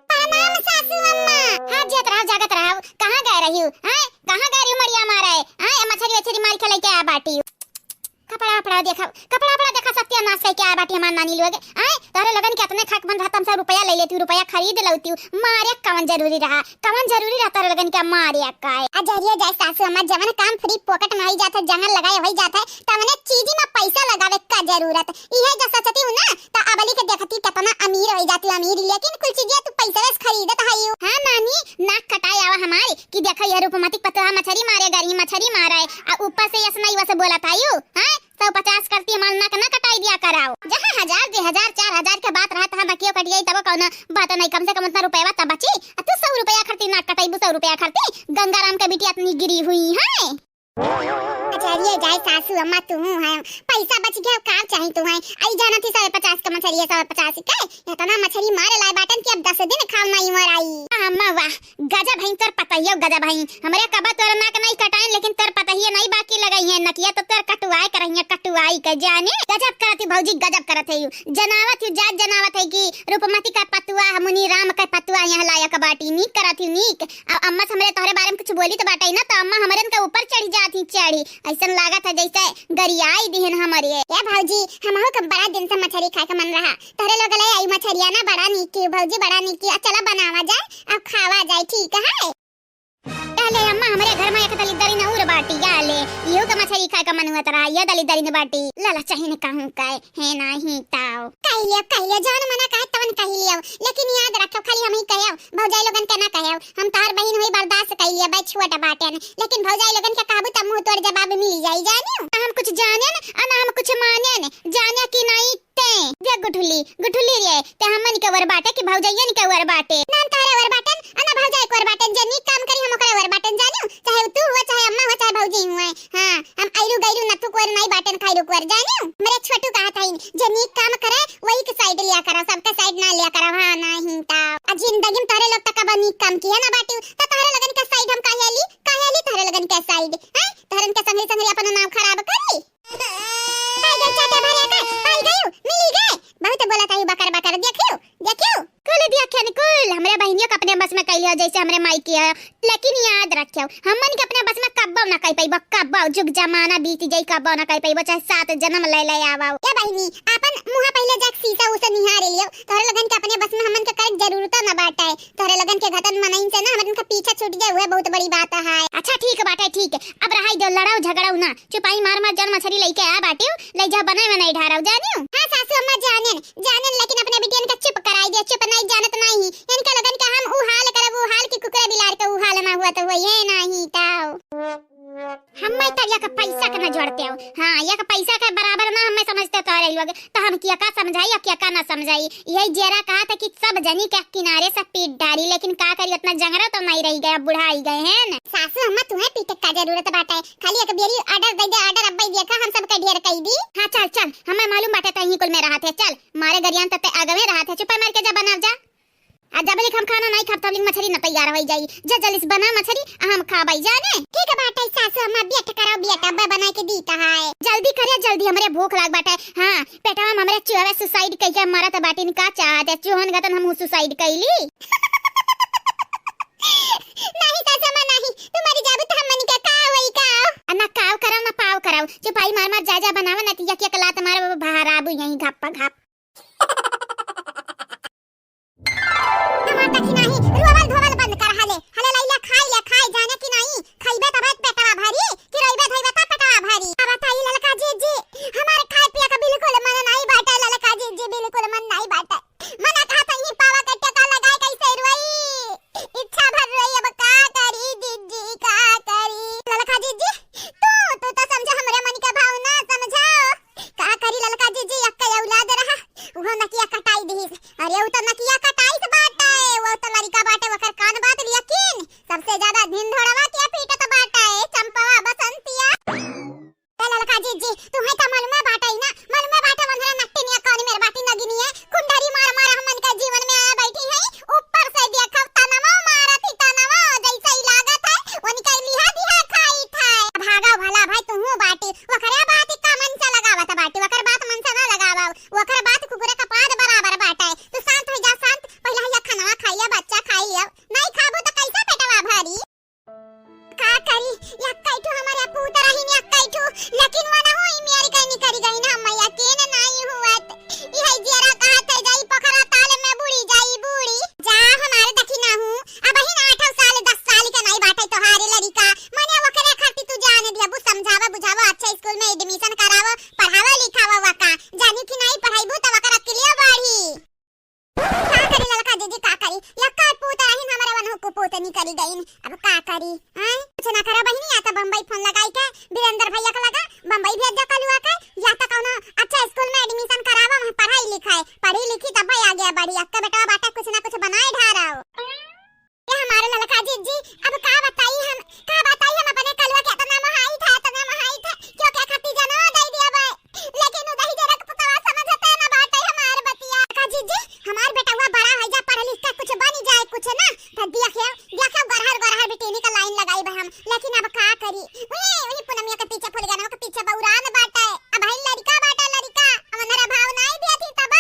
प्रणाम सासू अम्मा। हाँ, जियत रहो, जागत रहो। कहाँ गए रही हो? हैं? कहाँ गए रही हो मड़िया मारे? हैं? मछरी वछरी मार के लइके आ बाटी। कपड़ा वपड़ा देखा, कपड़ा वपड़ा देखा, सत्यानाश कइके आ बाटी हमार नानी लोग। हैं? तोहरे लोगन के अतने खाक मन रहत, हमसे रुपया लइ लेती, रुपया खरीद लउती। मारे कवन जरूरी रहा? कवन जरूरी रहा तोहरे लोगन के मारे का? आ जहरिया जाए सासू अम्मा, जवन काम free pocket में होइ जात है, जंगल लगाए होइ जात है, तवने चीजी में पैसा लगावे का जरूरत? इहे जो सोचती हूँ ना, त अबली के देखती केतना अमीर होइ जाती हूँ, अमीर, लेकिन कुल चीजिया तू पैसवे से खरीदत हई। हाँ नानी, नाक कटाए आवा हमारी कि देखा यह रूपमती के पतोहा मछरी मारे गरी, मछरी मारे, आ ऊपर से यस नहीं वस बोलत हई। हाँ, सौ पचास करती हमार नाक ना कटाई दिया कराओ। जहाँ हजार, दे हजार, चार हजार के बात रहत है, नकियो कट जाई तब कौनो बात नहीं, कम से कम उतना रुपया तब बची। आ तू सौ रुपया खरती नाक कटाई, सौ रुपया खरती, गंगाराम के बिटिया इतनी गिरी हुई है। अजहरिया जाए सासू अम्मा तू है, पैसा बच गया, का चाही तू है? आई जाना थी सौ पचास के मछरी है, सौ पचास के, इतना मछरी मारे लाए बाटन कि अब दस दिन खाओ नहीं मराई। अम्मा वाह, गजब है तोर पतहियो, गजब है। हमरे कबा तोर नाक नहीं कटाइन, लेकिन तोर पतहिए नहीं बाकी लगई है, नकिया तो तोर कटुआई करहिए, कटुआई के जाने। गजब करत ही भौजी, गजब करत है यू। जनावत ही, जात जनावत है कि रूपमती का पतुआ, मुनि राम का पतुआ यहाँ लायक बाटी, नीक करत ही, नीक। अब अम्मा से हमरे तोहरे बारे में कुछ बोली तो बाटे ना, तो अम्मा हमरे इनके ऊपर चढ़ी जात ही, चढ़ी। ऐसन लागत है जैसे गरियाई दिहन हमरे। ए भौजी, हमहू के बड़ा दिन से मछरी खाए के मन रहा। तोहरे लोग ले आई मछरिया ना, बड़ा नीक की भौजी, बड़ा नीक की। आ चला बनावा जाए, अब खावा जाए, ठीक है? अले अम्मा, हमरे घर में एक दलिद्दरिन और बाटी, अले, इहो के मछरी खाए के मन हुआ तरा, ये दलिद्दरिन बाटी। लाला चाहिए ने कहूँ का, है नाही ताव। कह लियो, कह लियो, जौन मना कहे तवन कह लियो, लेकिन याद रखो, खाली हम ही कहेव, भौजाई लोगन के ना कहेव। हम तोहर बहिन हुई, बर्दाश्त कइ लियो, बे छोट बाटेन, लेकिन भौजाई लोगन के कहबू त मुंह तोड़ जवाब मिल जाई, जानियो। हम कुछ जानेन, आ ना हम कुछ मानेन, जाने कि नहीं ते। देख गुठुली, गुठुली रे, ते हमन के वर बाटे कि भौजाइयन के वर बाटे? ना हम तोहरे वर बाटेन, आ ना भौजाई के वर बाटेन, जे नीक काम करी हम ओकरे वर बाटेन, जानियो, चाहे तू हुआ, चाहे अम्मा हुआ, चाहे भौजी हुआ। हाँ, हम आइरू गइरू नथु कुंवर नाई बाटेन, खाइरू कुंवर, जानियो? हमरे छोटू कहत हईन, जे नीक काम करे, वही के side लिया करा, सबके side ना लिया करा, हाँ, नाही त। आ जिंदगी में तोहरे लोग त कबो नीक काम किहे ना बाटिउ, त तोहरे लोगन के side हम काहे ली, काहे ली तोहरे लोगन के side, हैं? तोहरन के संगरी संगरी अपन नाम खराब करी। पाई गई चाटे भरे के, पाई गई, मिली गए। बहुत बोलत हई बकर बकर, देखियो, देखियो। कुल दिया खेन कुल, हमरे बहिनियों के अपने बस में कइले हो, जैसे हमरे माई के है। लेकिन याद रखियो, हमन के अपने बस में कब्बो ना कइ पइबो, कब्बो, जुग जमाना बीत जाई, कब्बो ना कइ पइबो, चाहे सात जन्म ले ले आवो। ए बहिनी, आपन मुँह पहिले जाके शीशा उसे निहार लियो, तोहरे लोगन के अपने बस में हमन के करे के जरूरत ना बाटे। तोहरे लोगन के घतन मनइन से ना हमन के पीछा छूट जाए, उहे बहुत बड़ी बात है। अच्छा ठीक बाटे, ठीक, अब रहाई दो, लड़ाओ झगड़ाओ ना, चुपाई मार मार जौन मछरी लइके आ बाटिउ, लइ जा बनाए में नहीं ढारव, जानिउ? हाँ सासू अम्मा जानेन, जानेन, लेकिन अपने बिटियन के चुप कराई दे, चुप नहीं जानत नहीं। इनके लोगन के हम उ हाल करब, उ हाल की कुकुरे बिलार के उ हाल ना हुआ तो हुआ, ये नहीं तो। हम्मे तो यक पैसा के ना जोड़ते हो, हाँ, यक पैसा के बराबर ना हम्मे समझते तोहरे लोग, तो हम किया का समझाई और किया का ना समझाई। यही जेरा कहा था कि सब जनी के किनारे से पीट डारी, लेकिन का करी, उतना जंगरा तो नहीं रही गया, बुढ़ाई गए हैं न। सासू अम्मा तुम्हें पीटे का जरूरत बाटे, खाली एक बेरी order दे दे, order अब्बे देखा हम सबके ढेर कई दी। हाँ चल चल, हमें मालूम बाटे तहीं कुल में रहत है, चल मारे गरियान तते आगवे रहत है, चुपे मार के जा बनाव जा। आ जब लिख हम खाना नहीं खाब तब लिख मछरी न तैयार हो जाई, जा जल्दी से बना मछरी आ हम खाबई जाने। ठीक बाटे सासू अम्मा, बेट करो बेट अब्बे बना के दी है। जल्दी करे जल्दी, हमरे भूख लाग बाटे। हाँ पेटवा में हमरे चूहे suicide कइके मरत बाटिन, का चाहत है चूहन गतन हम suicide कइली। नहीं सासू अम्मा नहीं, तू मरी जाबू तो हमनी के का होई का? आ ना काव करब ना पाव करब, चुपाई मार मार जा जा बनावा, ना तो यक यक लात मार बहार आबू यहीं घप घप। हमार दखिनाही, रोवल धोवल बंद कर, हले, हले लइला खाई ले, खाई जाने कि नाहीं, खइबे तबे पेटवा भरी, कि रोइबे धोइबे तब पेटवा भरी। अब बताई ललका जीजी, हमार खाए पिए का बिल्कुल मन नाहीं बाटे, ललका जीजी बिल्कुल मन नाहीं बाटे। मना कहा था ही पावा के टेका लगाए कैसे रोई, इच्छा भर रोई, अब का करी जीजी का करी। ललका जीजी, तू, तू तो समझो हमरे मन के भावना समझो। का करी ललका जीजी, अक्का औलाद रहा, उहो नकिया कटाई दिहिस। अरे, उ तो नकिया कटाई से बाटे, वो तो लड़िका बाटे, ओकर कान बात यकीन, सबसे ज्यादा धिन धोड़वा के पीटत बाटे, चंपवा बसंतिया। ए ललका जीजी, तुहे तो मालूमे बाटे ना, मालूमे बाटे, ओनरे नट्टी निया कौन मेर बाटी नगिनिए, कुंडरी मार मार हमन के जीवन में आए बैठी है, ऊपर से देखब तनवा मारत ही तनवा, जैसे ही लागत है, उनके लिहा दिहा खाई था। भागा भला भाई, तुहू बाटी, ओकरे बात का मन से लगावत बाटी, ओकर बात मन से ना लगावा, ओकर बात कुकुरे का पाद बराबर बाटे। तू शांत हो जा, शांत। पहले हइया खानवा खाइया, बच्चा खाइया। नहीं खाबू तो कैसे पेटवा भरी? का करी, यक्कै ठो हमारे पूत रही, यक्कै ठो, लेकिन वो ना होई, मेरी कहीं निकली गई ना, मैया के ना नहीं हुआ। इहै जियरा कहत है, जाई पोखरा ताल में बूड़ी, जाई बूड़ी। जा हमार दखिनाहू, अबहिन आठौ साल, दस साल के नाई बाटे तोहारे लड़िका। मने ओकरे खातिर तू जान दिया, बु समझावा, बुझावा, अच्छा स्कूल में admission करावा, पढ़ावा, लिखावा वका। जानी कि नाई पढ़ाईबू त वकर अकिलिया बढ़ी। का करी ललका जीजी, का करी? यक्का पूत रहिन हमरे वनहु कुपूत निकली गईन। अब का करी? हैं? कुछ ना करा बहिनी, या त बम्बई फोन लगाई के वीरेंद्र भैया के लगा, बम्बई भेज दे कलुआ के, या त कौनो अच्छा स्कूल में admission करावा, वहाँ पढ़ाई लिखाई, पढ़ी लिखी तब आगे बढ़ी। अक्का बेटवा बाटा कुछ ना कुछ बनाए ढारव। ए हमारे ललका जीजी, अब का बताई हम, का बताई हम अपने कलुआ के, इतना मोहाई था, इतना मोहाई था, क्यों के खातिर जनवा दे दिया बे। लेकिन उ दहिजरा के पुतवा समझते ना बाटे हमार बतिया। का जीजी, हमार बेटवा बड़ा है जा, पढ़ लिख के कुछ बनी जाए कुछ ना, तो देखियो, देखियो गरहर गरहर बिटिनी का लाइन लगाई बे हम। लेकिन अब का करी, वही, वही पुनमिया के पीछे फुलगनवा के पीछे बौरान बाटे। अब भाई लड़िका बाटे लड़िका, अब अंधरा भाव नाई दिया थी तब।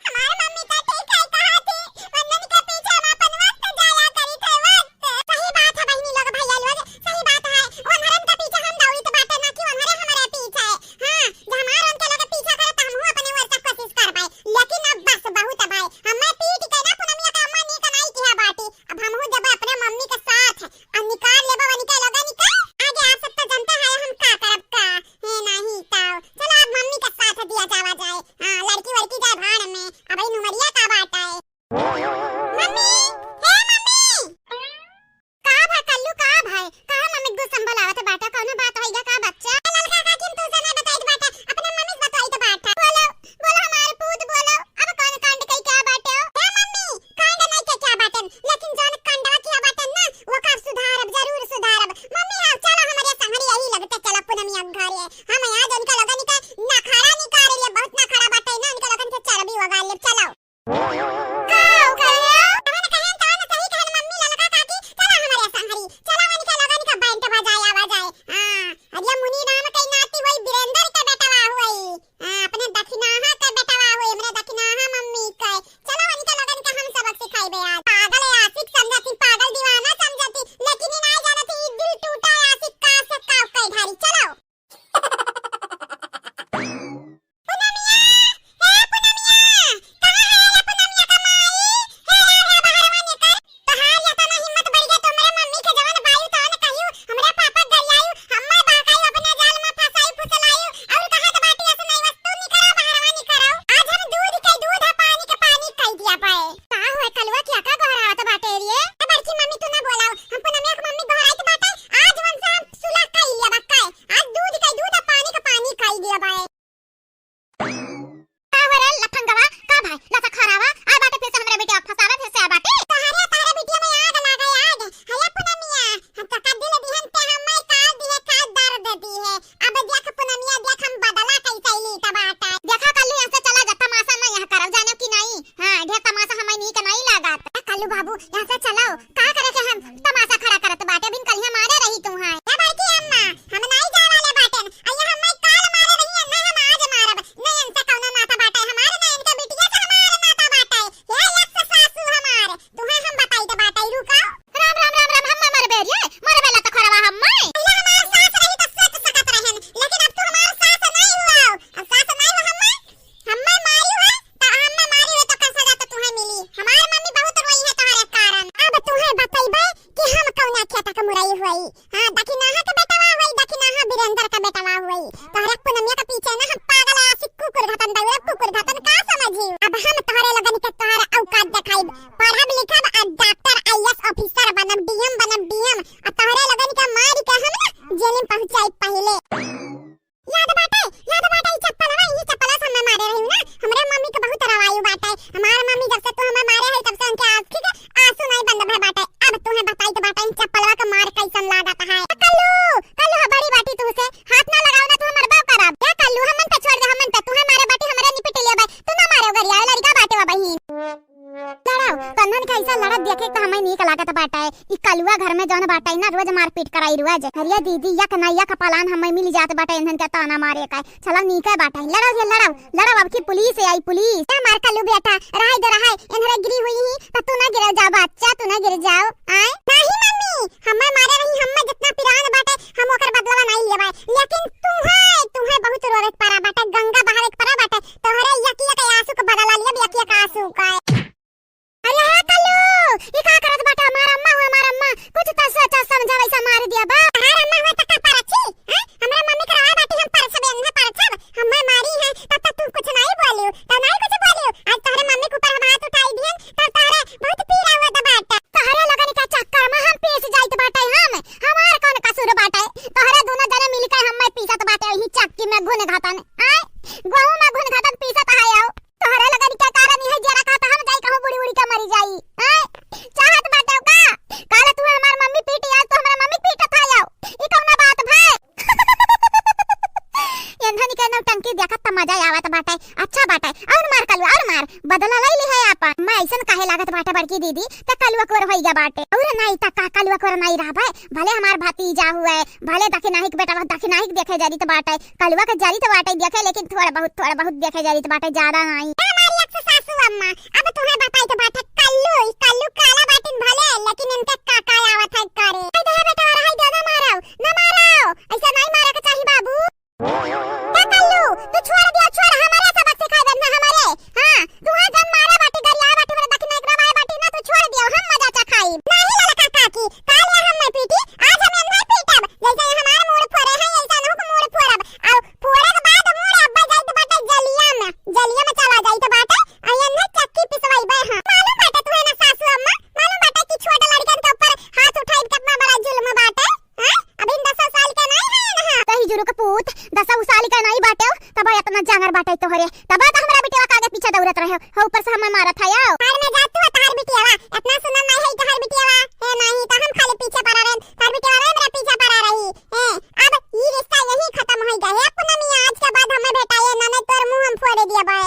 हमार मम्मी तो ठीक है कहा थी, वंदन के पीछे हम अपन वक्त जाया करी थे, वक्त। सही बात है बहिनी लोग, भैया लोग, सही बात है। ओन्हरन के पीछे हम दौड़ित बाटे ना कि ओन्हरे हमरे पीछे। हाँ, जब हमार उनके लोग पीछा करे त हमहू अपने ओर से कोशिश करबै। लेकिन अब बस बहुत है भाई, हमें पीट के ना पुनमिया के अम्मा नीक नाई किहा बाटी। अब हमहू जब अपने मम्मी के साथ आ निकाल लेबो उनके लोगन के, आगे आप सब तो जानते हैं हम का करब का। हे नहीं तो चलो अब मम्मी के साथ दिया जावा जाए। हाँ, लड़की वड़की जाए भाड़ में, अब ई नुमरिया का बाटे। मम्मी, हे मम्मी। का भा कल्लू, का भा? काहे मम्मी गुस्सा में बोलावत बाटा? कौनो बात होइगा का बच्चा? ए ललका काकी, हम तुमसे नहीं बताइत बाटा, अपने मम्मी से बताइत बाटा। बोलो, बोलो हमार पूत, बोलो, अब कौन कांड कई क्या बाटे हो? ए मम्मी, कांड नहीं के क्या बाटन, लेकिन जौन कांडवा किया बाटन ना, वो का सुधारब, जरूर सुधारब। मम्मी, हाँ, चलो हमारे संगरी यही लगते, चलो पुनमिया घरे। हम आज उनके लोगन के नखरा निकाल लिए, बहुत नखरा बाटे ना, उनके लोगन के चर्बी उगार लिए, चलो। का हो कहे? तवन कहेन, तवन सही कहन मम्मी ललका काकी, चला हमरे संगरी, चला वनिका लगन का बैंड बजाए आवा जाए। हाँ, अरे मुनि राम के नाती वही वीरेंद्र के बेटवा हुई। हाँ, अपने दखिनाहा के बेटवा हुई, हमरे दखिनाहा मम्मी के। चला वनिका लगन का हम सबक सिखाइबे आज। पागल आशिक समझती, पागल दीवाना समझती, लेकिन ई नाई जानती ई दिल टूटा आशिक का से का कई धारी। चलो। कोई। तोहरे पुनमिया के पीछे ना हम पागल आशिक कुकुर घटन दौड़ब, कुकुर घटन का समझी? अब हम तोहरे लोगन के तोहर औकात देखाइब। पढ़ब लिखब आ डॉक्टर, आईएएस ऑफिसर बनब, डीएम बनब, डीएम। आ तोहरे लोगन के मार के हम ना जेल में पहुंचाई पहिले। याद बाटे, याद बाटे, ई चप्पलवा, ई चप्पलवा से हमें मारे रही ना। हमरे मम्मी के बहुत रवायु बाटे। हमार मम्मी जब से तू हमें मारे है, तब से उनके आँखी के आंसू नहीं बंद भय बाटे। अब तुम्हें बताई तो बाटे, इन चप्पलवा के मार कैसन लागत है। कल्लू, कल्लू, हाँ, बड़ी बाटी तुमसे हाथ ना लगाओ ना, तू हमार बाप करब। या कल्लू, हमन पे छोड़ दे, हमन पे, तुम्हें मारे बाटी, हमरे निपट लिया बा। तू ना मारो गरिया, लड़का बाटे वा बहिन। लड़ाओ, कन्नन के ऐसा लड़त देखे तो हमें नीक लागत बाटे। ई कलुआ घर में जौन बाटे ना, रोज मारपीट कराई रोज। अरे दीदी, यक ना यक पलान हमें मिल जात बाटे इन्हन के ताना मारे का। चलो नीके बाटे, लड़ाओ ये लड़ाओ, लड़ाओ, अब की पुलिस आई, पुलिस। ए हमार कल्लू बेटा, रहाई दे रहाई, इन्हरे गिरी हुई ही, तो तू ना गिर जाओ बच्चा, तू ना गिर जाओ। आए? नहीं मम्मी, हमें मारे रही, हमें जितना पिरान बाटे, हम ओकर बदलवा नहीं लेबे, लेकिन तुम्हें, तुम्हें बहुत रोवे के पड़ा बाटे, गंगा बहावे के पड़ा बाटे, तोहरे यकिया के आंसू के बदला लिया, यकिया के आंसू का। अरे हे कल्लू, ई का करत बाटे? हमार अम्मा हो, हमार अम्मा, कुछ तो सोचा समझा, वैसा मार दिया बा। हमार अम्मा हो त का परछी? हैं? हमरा मम्मी के रहा बाटी हम परछबे, ना परछब, हमें मारी है, तब तक तू कुछ नहीं बोलियो, तो नहीं कुछ बोलियो। आज तोहरे मम्मी के ऊपर हम हाथ उठाई दिहन, तब तोहरे बहुत पीड़ा हुआ बाटे। तोहरे लोगन के चक्कर में हम पीस जाइत बाटे हम, हमार कौन कसूर बाटे? तोहरे दोनों जने मिलके हमें पीसत बाटे, यही चक्की में घुन घातन, आय? गेहूं में घुन घातन पीसत है आओ। तोहरे लगन के कारण इहे जरा कहत हम जाई कहूं बुड़ी उड़ी के मरी जाई। हैं? चाहत बाटे का? काल तू हमार मम्मी पीटी, आज तू हमरा मम्मी पीटत है आओ। ई कौना बात भाई? एन्हन के नौटंकी देखत त मजा आवत बाटे। अच्छा बाटे। और मार कलुआ, और मार। बदला ले ली है आपन। मैं ऐसन काहे लागत बाटे बड़की दीदी? त कलुआ कोर होई गया बाटे। और नहीं त का कलुआ कोर नहीं रहा भाई? भले हमार भतीजा हुए, भले दखिनाहिक बेटा, दखिनाहिक देखे जरित बाटे, कलुआ के जरित बाटे देखे, लेकिन थोड़ा बहुत, थोड़ा बहुत देखे जरित बाटे, ज्यादा नहीं। ए हमारी एक सासू अम्मा, अब तुम्हें बताई तो बाटे, कल्लू, ई कल्लू काला बाटिन भले, लेकिन इनके काका आवत है करे। हाय दे बेटा, हाय दे, ना मारो, ना मारो, ऐसा नहीं मारे के चाही बाबू। का कल्लू, तू छोड़ दिया, छोड़, हमारे सबक सिखाए ना हमारे। हाँ, तू हाँ जन मारे बाटी, गरिया बाटी, मेरे दखिनाहिक रवाए बाटी ना, तू छोड़ दियो, हम मजा चखाई। नहीं ललका काकी, काल या हम मैं पीटी, आज हम एन्हर पीटब, जैसे ये हमार मूड़ फोड़े हैं, ऐसा न हो कि मूड़ फोड़ब। और फोड़े के बाद मूड़ अब्बा जाइत बाटे जलिया में, जलिया में चला जाइत बाटे, आ एन्हर चक्की पिसवाइबे हैं। मालूम बाटे तुम्हें ना सासू अम्मा, मालूम बाटे कि छोट लड़कन के ऊपर हाथ उठाई कितना बड़ा जुल्म बाटे। हैं? अभी दसों साल के नहीं है ना? तही जुरु के पूत, दसों साल के नहीं बाटे, तब इतना जांगर बाटे तोहरे, तब तो हमरा बिटिया के आगे पीछे दौड़त रहे हो, ऊपर से हमें मारत है आओ। घर में जा तू, तहार बिटिया, इतना सुंदर नहीं है तहार बिटिया, ए नहीं तो हम खाली पीछे पड़ा रहे, तहार बिटिया रहे मेरा पीछे पड़ा रही। ए, अब ई रिश्ता यही खत्म हो गया है, पूनमी आज के बाद हमें भेटाए ना, नहीं तोर मुंह हम फोड़े दिया बा।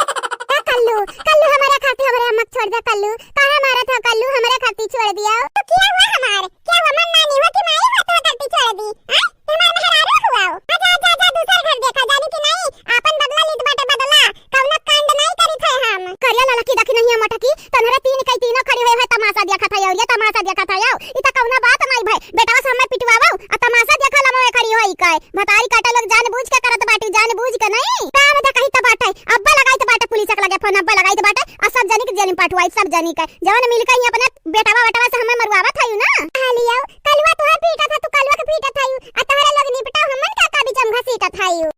ए कल्लू, कल्लू, हमारे खातिर हमरे अम्मा के छोड़ दे कल्लू। काहे मारत हो कल्लू, हमरे खातिर छोड़ दिया। तो क्या हुआ हमार? क्या हुआ, मन नानी हुआ कि माई हुआ तो गलती छोड़ दी? हैं? हमार मेहरारू हुआ हो? आजा, आजा, आजा, दूसर घर देखा जानी कि नहीं? आपन बदला लीत बाटे बदला। कौनो कांड नहीं करी थे हम। करिया ललकी देखी नहीं है मटकी, तनहरे तीन कई तीनों खड़ी हुए है तमाशा देखा था और ये तमाशा देखा था आओ। ई त कौनो बात नहीं भाई। बेटवा से हमें पिटवाओ, आ तमाशा देखा लमो खड़ी होई के। भतारी काटे लोग जानबूझ के करत बाटी, जानबूझ के नहीं। काम दे कही त बाटे, अब्बा लगाई त बाटे पुलिस के लगे फोन, अब्बा लगाई त बाटे, आ सब जनी के जेल में पठवाई, सब जनी के। जवन मिल के ही अपने बेटवा बेटवा से हमें मरुआवत हयू ना। आ लियो, कलुआ तोहर पीटत है, तू कलुआ के पीटत हयू, आ तोहरे लोग निपटाओ, हमन का का बीच में घसीटत हयू।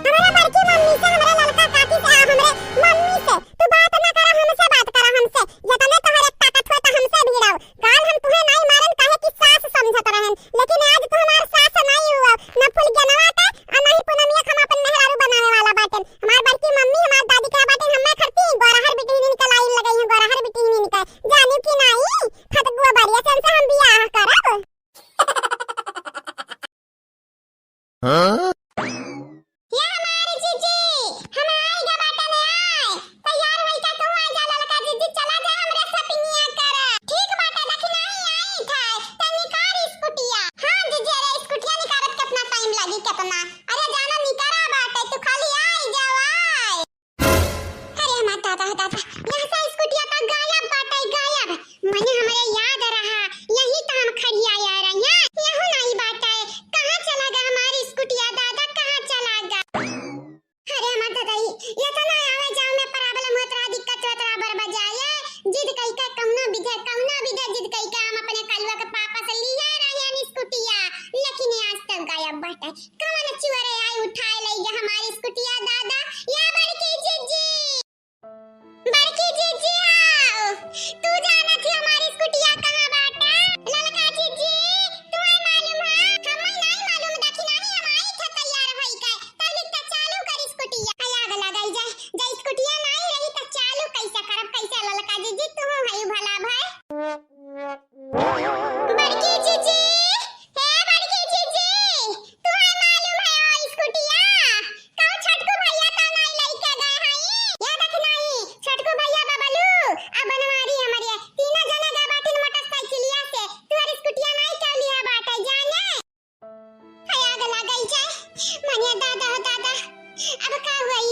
हमरा बड़की मम्मी से, हमरा ललका काकी से, आ हमरे मम्मी से, तू बात ना करा हमसे, बात करा हमसे। जतने तोहरे ताकत हो त हमसे भिड़ाओ। काल हम तुहे नाई मारन काहे कि सास समझत रहन, लेकिन आज तू हमार सास नाई हुआ, न फुलगेनवा के, आ ना ही पूनमिया के हम अपन मेहरारू बनावे वाला बाटेन। हमार बड़की मम्मी, हमार दादी कहा बाटेन, हमें खरती गोरहर बिटिहनिन के लाइन लगाई है, गोरहर बिटिहनिन के। जानियो कि नाई, खतगुआ बरिया से हम बियाह करब। हाँ? ये हमारी जीजी, हम आइगा बाटन आए। तैयार होई का तू आ जा ललका जीजी, चला जा हमरे शॉपिंगिया करे। ठीक बाटे, लेकिन आई, आई था। तै निकार स्कूटिया। हाँ जीजी, अरे स्कूटिया निकारत कितना टाइम लागी, कितना? अरे जाना निकारा बाटे, तू खाली आई जाओ, आई। अरे हमार दादा, दादा, यहाँ से स्कूटिया तो गायब बाटे, गायब। मने हमरे याद रहा, यही तो हम खड़िया आ रही हैं। यहू नहीं बाटे, कहाँ चला गया हमारी स्कूटिया दादा, कहाँ चला गया? अरे हमार दादा, ये, ये तो ना आवे जाओ में problem होत रहा, दिक्कत होत रहा, बड़ बजाए। जिद कई के कौनो विधे, कौनो विधे जिद कई के हम अपने कलुआ के पापा से लिया रहे हैं स्कूटिया, लेकिन ये आज तक गायब बाटे। कौन चुअरे आई उठाए लइ गा हमारी स्कूटिया दादा। या बड़की जीजी, बड़की जीजी आओ, तू जानत ही हमारी स्कूटिया कहाँ बाटा? ललका जीजी, तुम्हें मालूम है? हमें नहीं मालूम, देखी नहीं हम आई था तैयार होई के, पहले तो चालू कर स्कूटिया। आई आग लगाई जाए, जा स्कूटिया नहीं रही तो चालू कैसे करब, कैसे ललका जीजी, तू है भला भाई। बड़की जीजी, हे बड़की जीजी, तुहैं मालूम है ओ स्कूटिया? कहूँ छोटकू भैया तो नाई लइके गए हई? या देख नाई, छोटकू भैया बबलू, आ बनवारी हमरे, तीनों जने गए बाटिन मोटरसाइकिलिया से, तुहर स्कूटिया नाई क्यों लिया बाटे जाने? हाय आग लागल जाए, मनिया दादा हो दादा, अब का होई,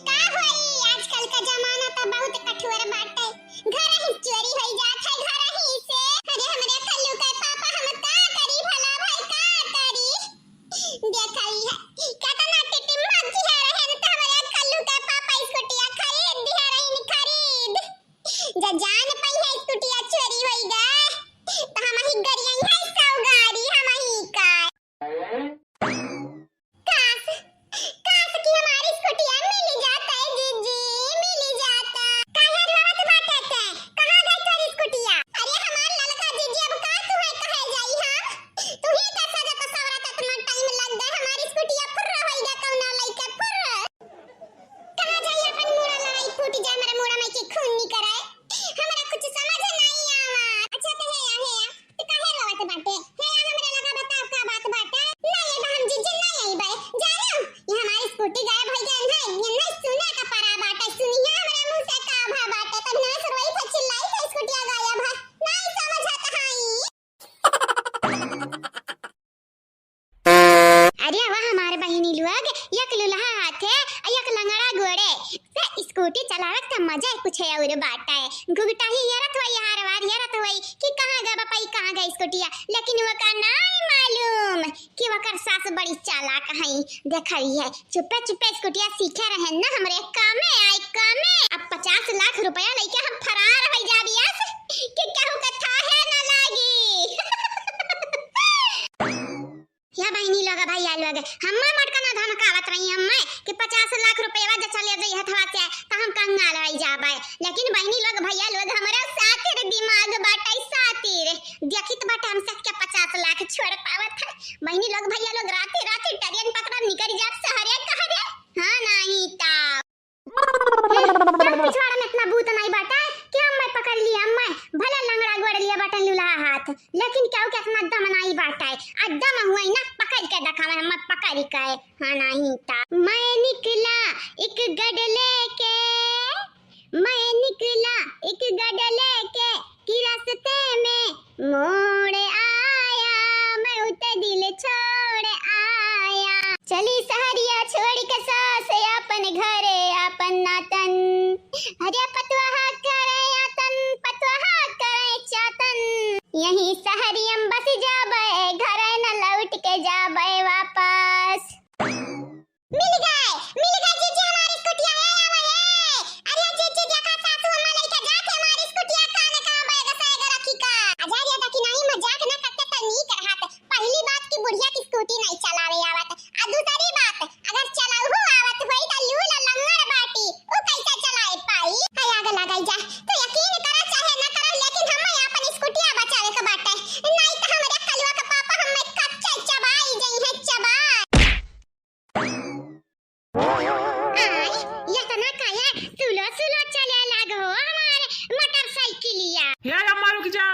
का होई? आजकल का जमाना तो बहुत कठोर बाटे, घर ही चोरी होई जात है, घर ही से। अरे हमरे कल्लू के पापा, हम का करी भला भाई, का करी? देखा ही है, केतना टिटिम भौजी है रहन, तो हमरे कल्लू के पापा स्कूटिया खरीद दिया रहीन, खरीद। जा जान पाई है स्कूटिया चोरी होई गा, तो हम ही गरियई है सौगारी, हम ही का। काश, काश कि हमारी स्कूटिया मिल जाता है जीजी, मिल जाता। काहे रोवत बाटे ते? कहाँ गई तोरी स्कूटिया? अरे हमार ललका जीजी, अब का तुहैं कहे जाई हम? तू ही का सजा तो सवरा तक में टाइम लग गए, हमारी स्कूटिया फुर्र होई गा कौनो लइके फुर्र। कहाँ जाई अपन मूड़ा लड़ाई फूट जाए, हमारे मूड़ा में के खून निकराए। हमरा कुछ समझ नहीं आवा। अच्छा तो हे या, हे या, तो काहे रोवत बाटे? हे या, हमरा लगा बताओ का बात बाटे? नहीं ये हम जीजी नहीं आई बे। जानो, ये हमारी स्कूटी गायब हो गई है। ये नहीं सुने का परा बाटे। सुनिए हमरा मुँह से का भा बाटे। तब ना से रोई थे, चिल्लाई थे, स्कूटिया गायब है। नहीं समझत हई। अरे वाह हमारे बहिनी लोग, एक लुलहा हाथे आ एक लंगड़ा गोड़े। से स्कूटी चलावत का मजा ही कुछ और बाटे। घुघुटाही यरत होई, हार वार यरत होई कि कहाँ गए बपई, कहाँ गए स्कूटिया, लेकिन वका नाई मालूम कि वकर सास बड़ी चालाक हई। देखा ही है, चुप्पे चुप्पे स्कूटिया सीखे रहे ना, हमरे कामे आई, कामे। अब पचास लाख रुपया लइके हम फरार होई जाबी अस कि केहू के थाहे ना लागी। या बहिनी लोग, भैया लोग, हम्मा मोटका ना धमकावत रही हम्मा कि पचास लाख रुपया जे चले जाई हथवा से, त हम कंगाल होई जाबे। लेकिन बहिनी लोग, भैया लोग, हमरे सातिर दिमाग बाटे सातिर। देखित बाटे हम सबके पचास लाख छोड़ पावत है। बहिनी लोग, भैया लोग, राते राते ट्रेन पकड़ा निकल जात सहरे कहरे। हाँ, नहीं ता। हम्म, हम पिछवाड़ा में इतना बूत नहीं बाटे कि हम मैं पकड़ लिया, हम मैं भले लंगड़ा गोड़ लिया बाटे लूल्हा हाथ, लेकिन केहू के इतना दम नहीं बाटे। आ दम हुए ना पकड़ के देखावे, हम मैं पकड़ के। हाँ, नहीं ता। मैं निकला एक गड लेके, मैं निकला एक गड लेके कि रास्ते में मोड़ आया, मैं उते दिल छोड़ आया। चली सहरिया छोड़ के सास आपन घरे आपन नातन, अरे पतवाह करे आतन, पतवाह करे चातन। यहीं सहरियम बस जाबे, घरे न लौट के जाबे वापस। मिल गए, मिल गए जीजी हमारी स्कूटिया, ए आवा ए। अरे जीजी देखा सासू अम्मा लइके जात है हमारी स्कूटिया, काने कहाँ बैग से एगो रखी का। अजा रे देखी नहीं मजाक ना करते तो नीक रहत। पहली बात कि बुढ़िया की स्कूटी नहीं चलावे आवत, आ दूसरी बात अगर चलाऊ आवत होई तो लूला लंगड़ बाटी, उ कैसे चलाए पाई? है आग लगाई जा, तो यकीन करा चाहे ना करा, लेकिन हमें अपन स्कूटिया बचावे के बाटे, नहीं तो हमरे कलुआ के पापा हमें कच्चे चबाई जइहे, चबाई। आय, यतना काया स्लो स्लो चले लागो हमार मोटरसाइकिलिया। हे अम्मा, रुक जा,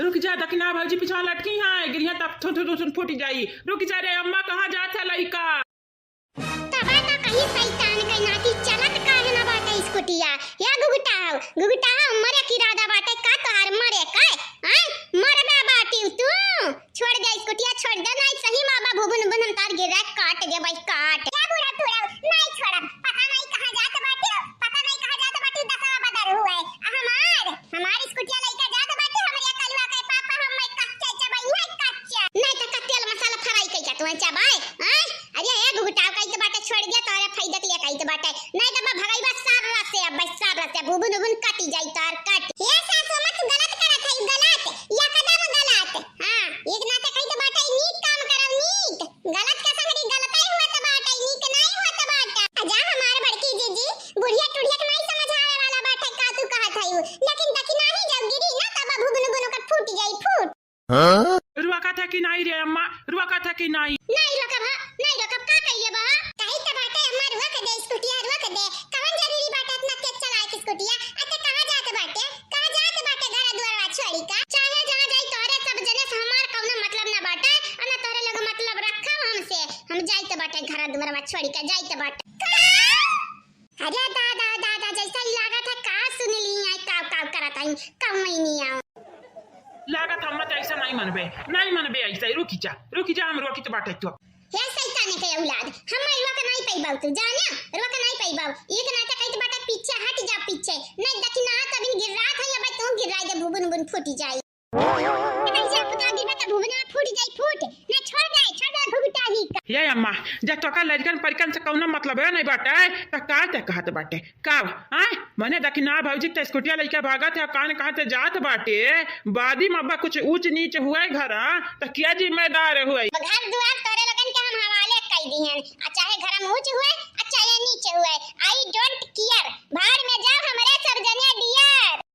रुक जा, दखिना भौजी पिछवा लटकी हैं, गिरिया तब थुन थुन थुन फूट जाई। रुक जा रे अम्मा, कहाँ जात है लइका? तबे तो कहीं शैतान के नाती चलत काहे ना बाटे स्कूटिया। या घुघुटाओ, घुघुटाओ, मरे की इरादा बाटे का तोहार मरे का? आय, मरबे बाटी तू। छोड़ दे स्कूटिया, छोड़ दे, नहीं सही माँ बाबू बुन बुन हम तार गिरा काट दे भाई, काट। या बूढ़ा तू रहो, नहीं छोड़ब। पता नहीं कहाँ जात बाटे, पता नहीं कहाँ जात बाटे, दसवा बदर हुए। आ हमार, हमार स्कूटिया लइका जात बाटे, हमरे कलुआ के पापा हम मैं कच्चे चबाई है, कच्चे। नहीं तो का तेल मसाला फ्राई कइके तू चबाए, हैं? अरे ए घुघुटाओ कहित बाटे छोड़ दिया, तोरे फायदा के लिए कहित बाटे। नहीं तो मैं भगाई बस सार रस से, अब बस सार रस से, बुबुन उबुन कटी जाई तार कट। ये सासू अम्मा तू गलत करत है, गलत, एकदम गलत। हाँ, एक नाते कहित बाटे नीक काम करब, नीक। गलत के संगरी गलत ही जाइत बाटे घर दुआरवा छोड़ी के, जाइत बाटे। अरे दादा, दादा, जैसा लागत है का सुन ली है, काव काव करत है, कौन नहीं आओ। लागत हम तो ऐसा नहीं मनबे, नहीं मनबे ऐसा, रुकी जा, रुकी जा, हम रोकित बाटे तो। हे शैताने के औलाद, हम रोक नहीं पैबाऊ तू, जानिया, रोक नहीं पैबाऊ। एक नाते कहत बाटे पीछे हट जा पीछे, नहीं देखी ना तबिन गिर्रात है, अब तू गिर्राई दे, भुबुन बुन फूटी जाई। नहीं जा पुतरा गिरबे तो भुबुन फूट जाई फूट, ना छोड़ दे, छोड़ दे घुघुटा ही का। ये अम्मा, जब तोका लड़कन परिकन से कौनो मतलब है नहीं बाटे, तो का ते कहत बाटे? का, आय? मने देखी ना भौजी, ते स्कूटिया लइके भागत है, कान कहाँ ते जात बाटे, बादी में अब्बा कुछ ऊंच नीच हुए घर, त क्या जिम्मेदार हुए? घर दुआर तोरे लोगन के हम हवाले कई दिहन, आ चाहे घर में ऊंच हुए, आ चाहे नीच हुए, I don't care, भाड़ में जाओ हमरे सब जने डियर।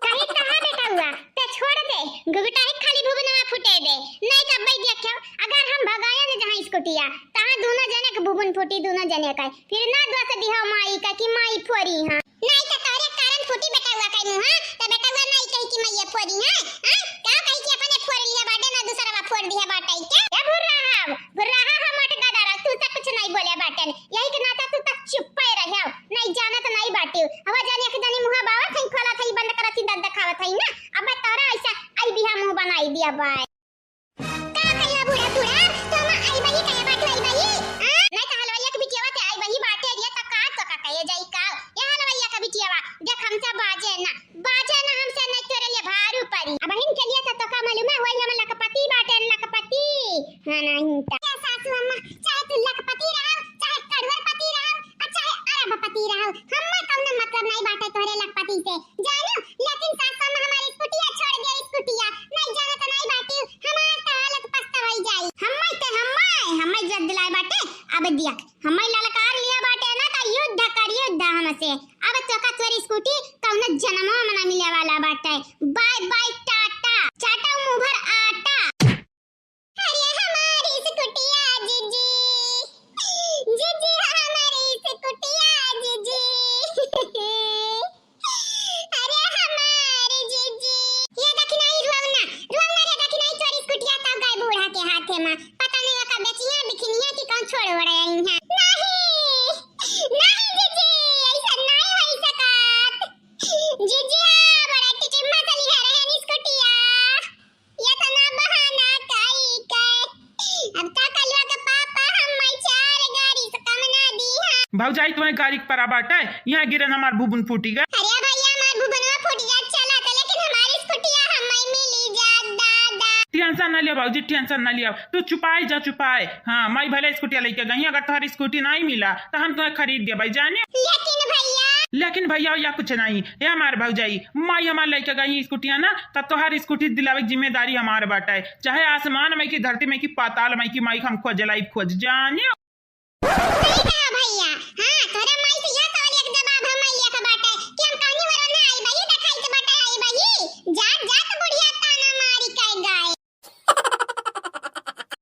कहीं कहा बेटा हुआ, ते छोड़ दे, घुघुटा ही खाली भुबनवा फुटे दे, नहीं तो अब्बे देखो, अगर हम भगाया न जहाँ स्कूटिया, तहाँ दोनों जने के भुबुन फूटी, दोनों जने का। फिर ना दोष दिहो माई का कि माई फोरी हाँ। नाई त तोरे कारण फूटी बेटउआ के मुँह, त बेटउआ नाई कही कि मइया फोरी है, हाँ? का कही कि अपने फोर लिया बाटे ना दूसरवा फोर दिया बाटे के? ए भुर्राहा, भुर्राहा हम मोट गदर, तू त कुछ नाई बोले बाटेन। यही के नाता तू त चुप्पे रहे, नाई जानत नाई बाटे। हवा जानी एक जानी मुँह बावत है, खोलत है, बंद करत है, दंद देखावत है ना। अब तोरा ऐसा आई बिहा मुँह बनाई दिया बाय। का कहियो बूढ़ा, बूढ़ा, तो हम आई बही कहे बाटू आई बही? आ? नहीं तो हलवाइया के बिटियावा ते आई बही बाटे रिया त का तो का कहे जाई का? ये हलवाइया के बिटियावा, देख हमसे बाजे ना, बाजे ना हमसे नहीं तोरे लिए भारू परी। अब हिन के लिए तो तोका मालूम है, वही हम लखपति बाटे, लखपति। हाँ नहीं तो। क्या सासू अम्मा, चाहे तू लखपति रहो, चाहे करोड़पति रहो, आ चाहे अरबपति रहो, हम्मे कौनो मतलब नहीं बाटे तोहरे लखपति से। जानू, लेकिन सास अम्मा हमारी स्कूटिया छोड़ दिया, स्कूटिया। नहीं जानो तो नहीं बाटी, हमार तो हालत पस्त होई जाई। हम्मे ते हम्मे, हम्मे जद दिलाए बाटे, अब दिया। हम्मे ललकार लिया बाटे ना तो युद्ध कर, युद्ध हमसे। अब तोका तोरी स्कूटी कौनो जन्मो में ना मिले वाला बाटे। बाय बाय टाटा, चाटा मुँह भर आटा। अरे हमारी स्कूटिया जीजी, जीजी हमारी स्कूटिया जीजी। अरे हमारी जीजी। ये देखी नहीं रुआवना, रुआवना रे देखी नहीं चोरी स्कूटिया तब गए बूढ़ा के हाथे में। पता नहीं ओका बेचिया बिखिनिया कि कौन छोड़ ओड़े आई हैं। नहीं, नहीं जीजी, ऐसा नहीं होई सकत। जीजी, आ बड़ा टिटिम्मा चली है रहनी स्कूटिया। ये तो ना बहाना काई के। अब का कलवा के पापा हम मैं चार गाड़ी से कम ना दी हाँ। भौजाई तुम्हें गाड़ी के परा बाटे, यहाँ गिरन हमार भुबुन फूटी गए। अरे भैया हमार भुबनवा फूट जात चला था, लेकिन हमारी स्कूटिया हम मैं मिली जात दादा। टेंशन ना लिया भौजी, टेंशन ना लिया, तू चुपाई जा चुपाई। हाँ, माई भले स्कूटिया लेके गई, अगर तुम्हारी स्कूटी नहीं मिला तो हम तुम्हें खरीद दे भाई जाने। लेकिन भैया। लेकिन भैया या कुछ नहीं, ये हमार भौजाई, माई हमार लेके गई स्कूटिया ना, तब तोहार स्कूटी दिलावे की जिम्मेदारी हमार बाटे। चाहे आसमान में की, धरती में की, पाताल में की, माई हम खोज लाई, खोज जाने। सही कहा भैया,